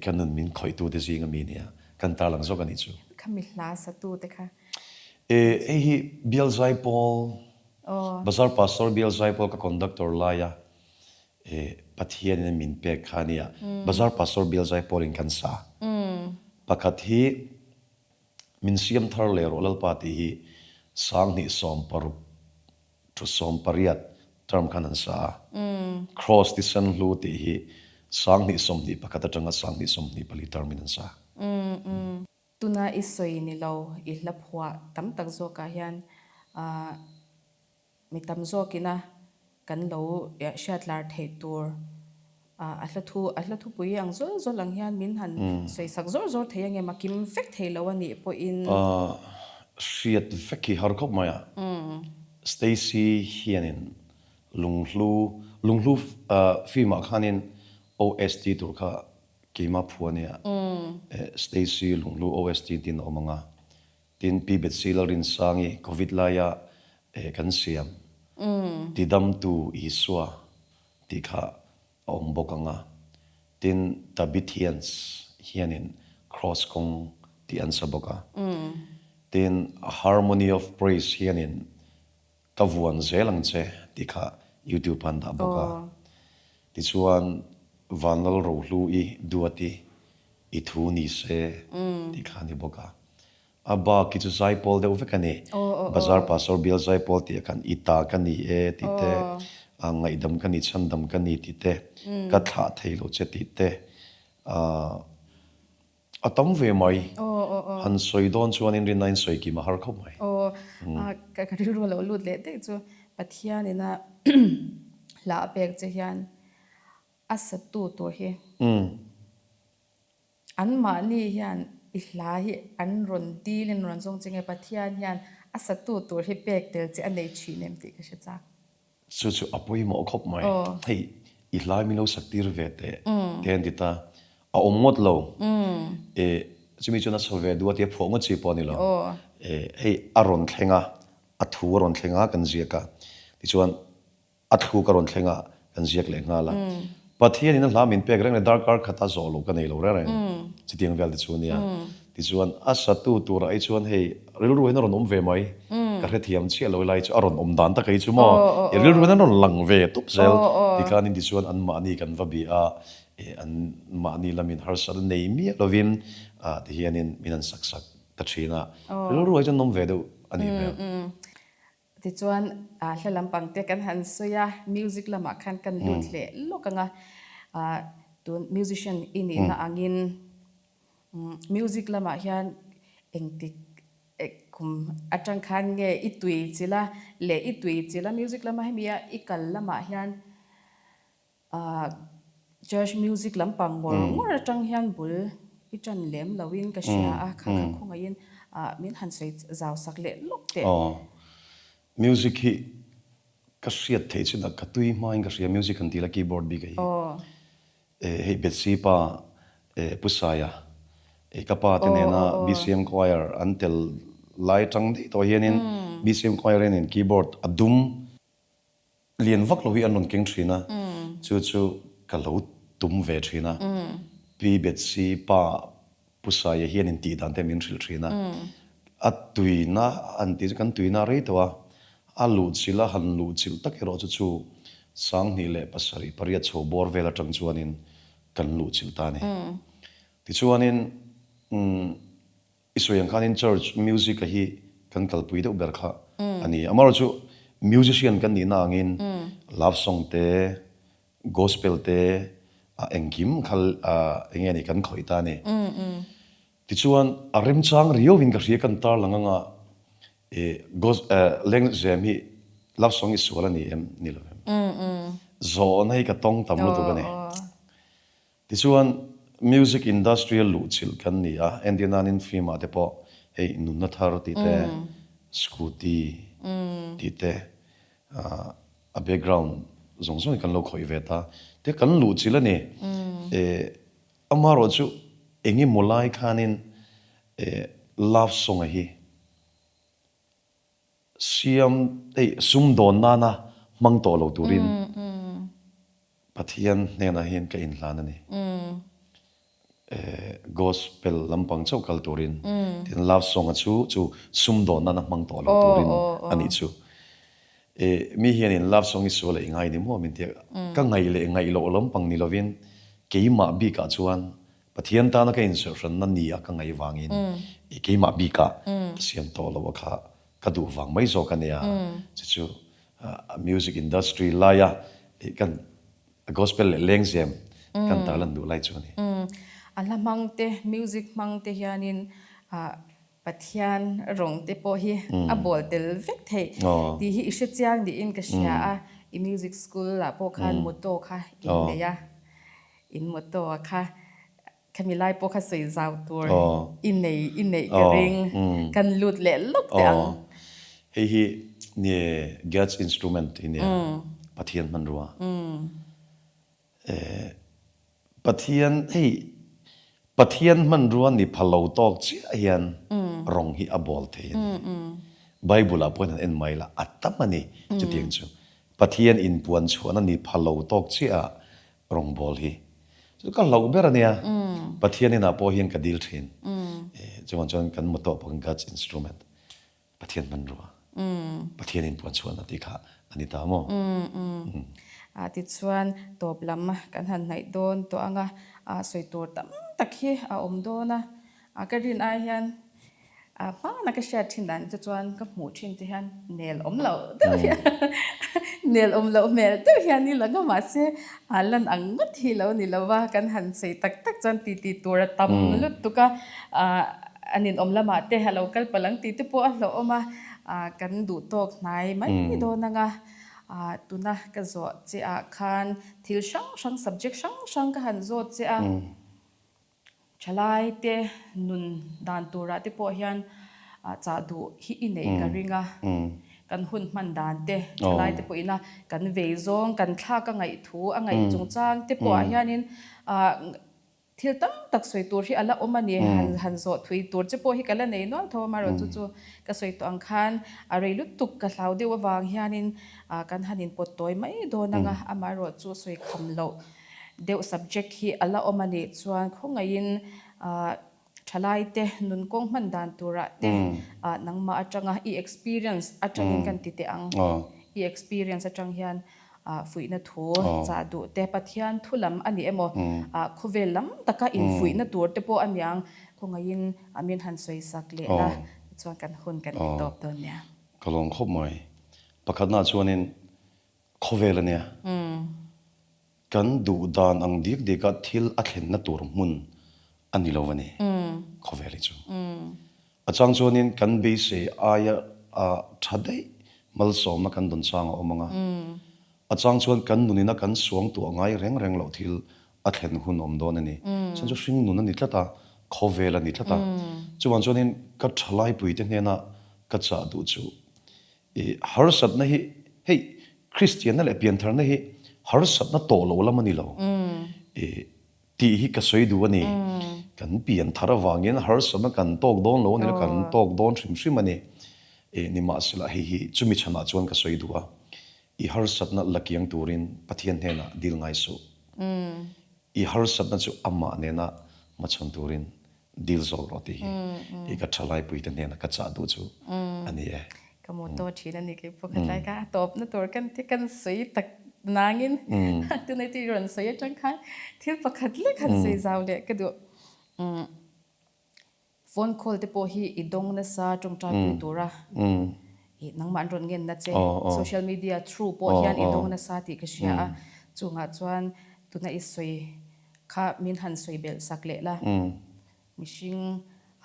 kan nun min khawihtute zinga mi nia kan tarlang zawk a nih chu. Khami hla satute kha. E, hei hi Bial Zaipawl, Bazar Pastor Bial Zaipawl ka conductor laia E, Pathianin a min pek kha ania, Bazar Pastor Bial Zaipawlin kan sa. Pakhat hi min siam thar leh rawh Lalpa tih hi 2016 thu 18 term khan an sa a. Cross ti sen hlu tih hi 2021 atanga 2024 term in an sa. Tuna i sawi ni lo i hla phuah tam tak zawkah hian Mi tam zawkina kan lo hriatlar theih tur a hla thu a hla thupui ang zawl zawl ang hian min han sawisak zawr zawr thei angem a kim vek thei lo a nih pawhin. Hriat vek hi har khawp mai a. Stacy hianin lunghlu lunghlu film ah khanin OST tur kha keima phu a nia. Stacy lunghlu OST tiin a awm ang a. Tin, Pi Betsy Lalrinsangi Covid laia kan siam Tidamtu Isua tih kha a awm bawk ang a. Tin, Tabithians hianin Kraws kawng tih an sa bawk a. Tin, Harmony of Praise hianin Ka vuan zel ang che tih kha YouTube ah an dah bawk a. Tichuan, Vanlal Rohlu-i Duati i thu ni se tih kha a ni bawk a. A bak hi chu zaipawl deuh vek a ni. Bazar Pastor Bial zaipawl tih ah khan i ta ka ni e tih te, ngaihdam ka ni, chhandam ka ni tih te, ka thlah thei lo che tih te, A tam ve mai. Han sawi dawn chuanin rinna in sawi kim a har khawp mai. Aw, ka rilru a lo lut leh daih chu Pathianin a hla a pek che hian a satu tur hi anmahni hian i hla hi an rawn dil in rawn zawng che nge Pathian hian a satu tur hi pek tel che a nei thin em tih ka hre chak. Chu chu a pawimawh khawp mai. Hei, i hlai min lo sak tir ve teh te an ti ta. A awm ngawt lo. E, chumi chuan a chho ve duh a tia phuah ngawt chi pawh a ni lo. E, hei a rawn thleng a, a thu a rawn thleng a kan ziak a. Tichuan a thluk a rawn thleng a kan ziak leh nghal a. Pathianin a hla min pek reng leh darkar khata zawh loh ka nei lo reng reng. Chutiang vel te chu a nia. Tichuan a satu turah hi chuan hei rilru hian a rawn awm ve mai. Ka hrethiam chiah lo lai chu a rawn awm dan tak hi chu maw. I rilru hian a rawn lang ve tup zel. Tikhanin tichuan an mahni kan va bih a, an mahni lamin harsat a nei miah lovin tihianin min han sak sak ta thin a. Rilru hi chuan an awm ve deuh a nih hmel. Tichuan hla lampang te kan han sawi a, music lamah khan kan lut leh lawk ang a, tun musician i nihna angin music lamah hian engtik kum atang khan nge i tui chilh a leh i tui chilh a music lama hemi a i kal lamah hian Church music lampang ngawr ngawr atang hian bul i tan lem loin ka hria a, kha kha khawngaihin min han sawi zau sak leh lawk teh. Aw, music hi ka hriat theih chin a, ka tui hmain ka hria music han ti la keyboard bik a hi. Hei Betsy pa Pu Saia, ka pa te nena BCM choir an tel lai atang daih tawh hianin BCM choir hianin keyboard a dum Lian vak lo hi an rawn keng thin a, chu chu ka lo tum ve thin a. Pi Betsy pa Pu Saia hian in tih dan te min hrilh thin a. A tuina an tih chu kan tuina rei tawh a, a luhchilh a han luhchilh tak erawh chu chu 2007 pariat chho bawr vel atang chuanin kan luhchilh ta a ni. Tichuanin umm. I sawi ang khanin church music a hi kan kalpui deuh ber kha a ni. Amaherawhchu musician kan nihna angin love song te, gospel te a engkim kha eng nge ni kan khawih ta a ni. Tichuan a remchang riauin ka hria kan tarlang anga lengzem hi love song i sual a ni em ni lo em? Zawhna hi ka tawng tam lutuk a ni. Tichuan, music industry-a luhchilh kan ni a, entir nanin film-ah te pawh. Hei nunna thar tih te, scooty tih te, a background zawng zawng hi kan lo khawih ve ta. Tia kan luh chilh a ni. Amaherawh chu engemaw lai khanin love song a hi siam hei sumdawn nana hmang tawh lo turin Pathian hnenah hian ka inhlan a ni. Gospel lampang chauh kal turin tin love song a chu chu sumdawn nana hmang tawh lo turin a nih chu. Mi hianin love song hi sual a i ngai ni maw min tia ka ngaih leh ngaih loh lampang ni lovin keimah bikah chuan Pathian tana ka inserhranna ni a ka ngaih vangin i keimah bikah siam tawh lo a kha ka duh vang mai zawk a nia. Chu chu music industry laia kan gospel leh lengzem kan tarlan duh lai chu a ni. A hla hmang te, music hmang te hianin Pathian rawng te pawh hi a bawl tel vek theih tih hi i hre chiang niin ka hria a. I music school ah pawh khan motto kha in nei a. In motto a kha khami lai pawh kha sawi zau tur i nei i neih ka ring. Kan lut leh lawk teh ang. Hei hi nge God's instrument i nia, Pathian hmanrua. Pathian hei Pathian hmanrua ni pha lo tawk chiah hian rawng hi a bawl thei a ni. Bible ah pawhin han en mai la a tam a ni chutiang chu. Pathian inpuan chhuahna ni pha lo tawk chiah ah Rawngbâwl hi chu ka hlauh ber a nia, Pathian inah pawh hian ka dil thin. Chuvang chuan kan motto pawh khan God's instrument, Pathian hmanrua, Pathian inpuan chhuahna tih kha a ni ta maw? Tichuan tawp lam kan han hnaih dawn tawh ang a, sawi tur tam tak hi a awm dawn a, ka rin ai hian A hmana ka hriat thin dan chu chuan ka hmuh thin che hian nel awm loh deuh hian nel awm loh hmel deuh hian i lang a mahse a lan ang ngawt hi lo ni lo va kan han sawi tak tak chuan ti ti tur a tam lutuk a a ninawm lamah te a lo kal palh ang tih te pawh a hlauhawm a kan duh tawk hnai mai dawn ang a tuna ka zawh che ah khan thil hrang hrang subject hrang hrang ka han zawt che a. Thalaite nun dan turah te pawh hian chah duh hi i neih ka ring a, kan hun hman dan te, thalaite pawhina kan vei zawng, kan thlak a ngaih thu a ngaih chungchang te pawhah hianin thil tam tak sawi tur hi a la awm a ni. Han zawh thui tur che pawh hi ka la nei nual tho a, amaherawhchu chu chu ka sawi tawh ang khan a rei lutuk ka hlau deuh avang hianin kan han inpawt tawi mai dawn ang a, amaherawhchu sawi kham loh deuh subject hi a la awm a nih chuan khawngaihin thalaite nun kawng hman dan turah te nangmah atanga i experience atangin kan ti teh ang. I experience atang hian fuihna thu chah duh te Pathian thu lam a ni emaw khawvel lam taka infuihna tur te pawh a niang khawngaihin min han sawi sak leh la tichuan kan hun kan ti tawp dawn nia. Ka lawm khawp mai. Pakhatnaah chuanin Khawvel a nia. Kan duh dan ang dik dika thil a thlenna tur hmun a ni lo a ni khawvel hi chu. A chang chuanin kan beisei aia tha daih malsawmna kan dawn chang a awm ang a. A chang chuan kan nunina kan suang tuah ngai reng reng loh thil a thlen hun awm dawn a ni. Chuan chu hring nun a ni tlat a, khawvel a ni tlat a. Chuvang chuanin ka thalaipuite hnena ka chah duh chu I harsatna hi, hei Kristianna leh piantharna hi harsatna tawh lo lam a ni lo. I tih hi ka sawi duh a ni. Kan pianthar avangin harsatna kan tawk dawn lo a ni lo, kan tawk dawn hrim hrim a ni. I nimahsela hei hi chumi chhanah chuan ka sawi duh a, i harsatna la kiang turin Pathian hnenah dil ngai suh. I harsatna chu amah nena hmachhawn turin Dil zawk rawh tih hi i ka thalaipuite hnena ka chah duh chu a ni e. Ka mu tawh thin a ni kei pawh khatlai kha a tawpna tur kan ti kan sawi tak nangin tunai chu i rawn sawi atang khan thil pakhat lek han sawi zau leh ka duh. Phone call te pawh hi i dawng nasa tawngtaipui tura i nangmah an rawn ngenna che social media through pawh hian i dawng nasa tih ka hria a chungah chuan tuna i sawi Kha min han sawi belh sak leh la. Mihring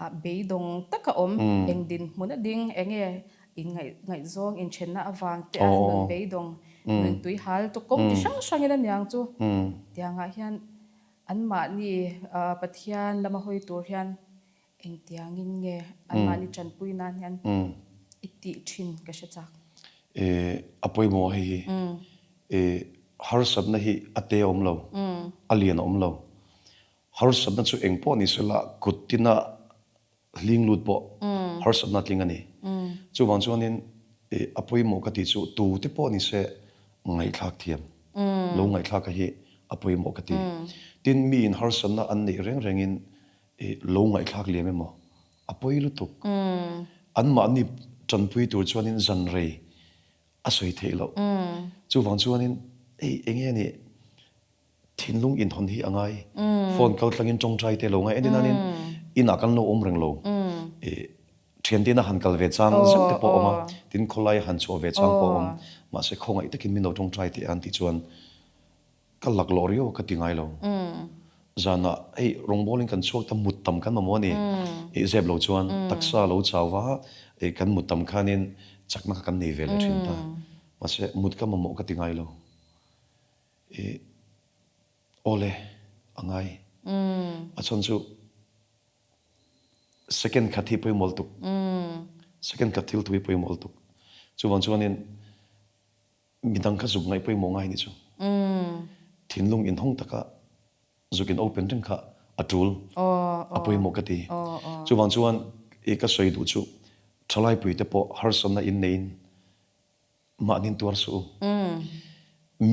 ah beidawng tak a awm, eng dinhmun a ding, eng nge in ngaihzawng inthenna avang te a nun beidawng, nun tui hal chu kawng ti hrang hrangin a niang chu. Tiangah hian anmahni Pathian lama hawi tur hian. Engtiangin nge anmahni tanpui nan hian i tih thin ka hre chak. A pawimawh hei hi. Harsatna hi a te a awm lo, a lian a awm lo. Harsatna chu eng pawh ni sela kut tina hling lut pawh harsatna a tling a ni. Chuvang chuanin a pawimawh ka tih chu tute pawh ni se ngaihthlak thiam, lo ngaihthlak a hi a pawimawh ka ti. Tin, miin harsatna an neih reng rengin lo ngaihthlak liam emaw a pawi lutuk. Anmahni tanpui tur chuanin zan rei a sawi theih loh. Chuvang chuanin hei eng nge nih thinlung inhawn hi a ngai. Phone kal tlangin tawngtai te lo ngai. Entir nanin inah kan lo awm reng lo. Thiante ina han kal ve chang zeuh te pawh a awm a, tin khawlai a han chhuah ve chang pawh a awm. Mahse khawngaih takin min lo tawngtai teh a an tih chuan Ka laklawh riau a ka ti ngai lo. Zanah hei rawngbawlin kan chhuak ta mut tam kan mamawh a ni. Ih zep lo chuan taksa lo chau va ih kan mut tam khanin chakna kha kan nei ve leh thin ta. Mahse mut ka mamawh ka ti ngai lo. Ih awle a ngai. A chhan chu second khat hi pawimawh lutuk. Second khat thil thu hi pawimawh lutuk. Chuvang chuanin Midang kha zuk ngaih pawimawh ngai ni chu. Thinlung inhawng taka zuk in open reng kha a tul, a pawimawh ka ti. Chuvang chuan i ka sawi duh chu thalaipui te pawh harsatna in neiin mahni tuar suh u.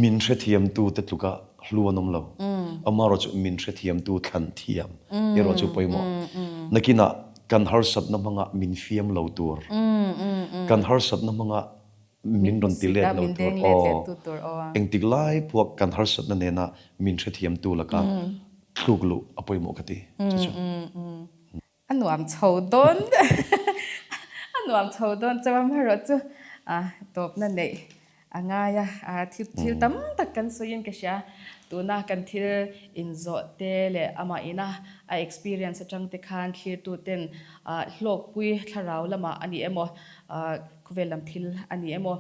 Min hrethiamtu te tluka hlu an awm lo. Amaherawh chu min hrethiamtu thlan thiam erawh chu pawimawh. Nakinah kan harsatna hmanga min fiam lo tur, kan harsatna hmanga Min rawn ti let lo tur aw. Engtik lai pawh kan harsatna nena min hrethiamtu laka thluk luh a pawimawh ka ti chu chu. A nuam chho dawn a nuam chho dawn chauh a amaherawh chu tawpna neih a ngai a thil thil tam tak kan sawiin ka hria tuna kan thil inzawh te leh amah ina a experience atang te khan thlirtu ten hlawkpui thlarau lamah a ni emaw Khawvel lam thil a ni emaw,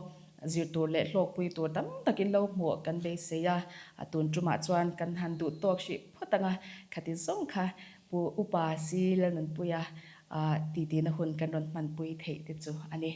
zir tur leh hlawkpui tur tam takin lo hmuh kan beisei a, a tun tumah chuan kan han duh tawk hrih phawt ang a, khati zawng kha Pu Upa Si Lalnunpuia titi na hun kan rawn hmanpui theih te chu a ni.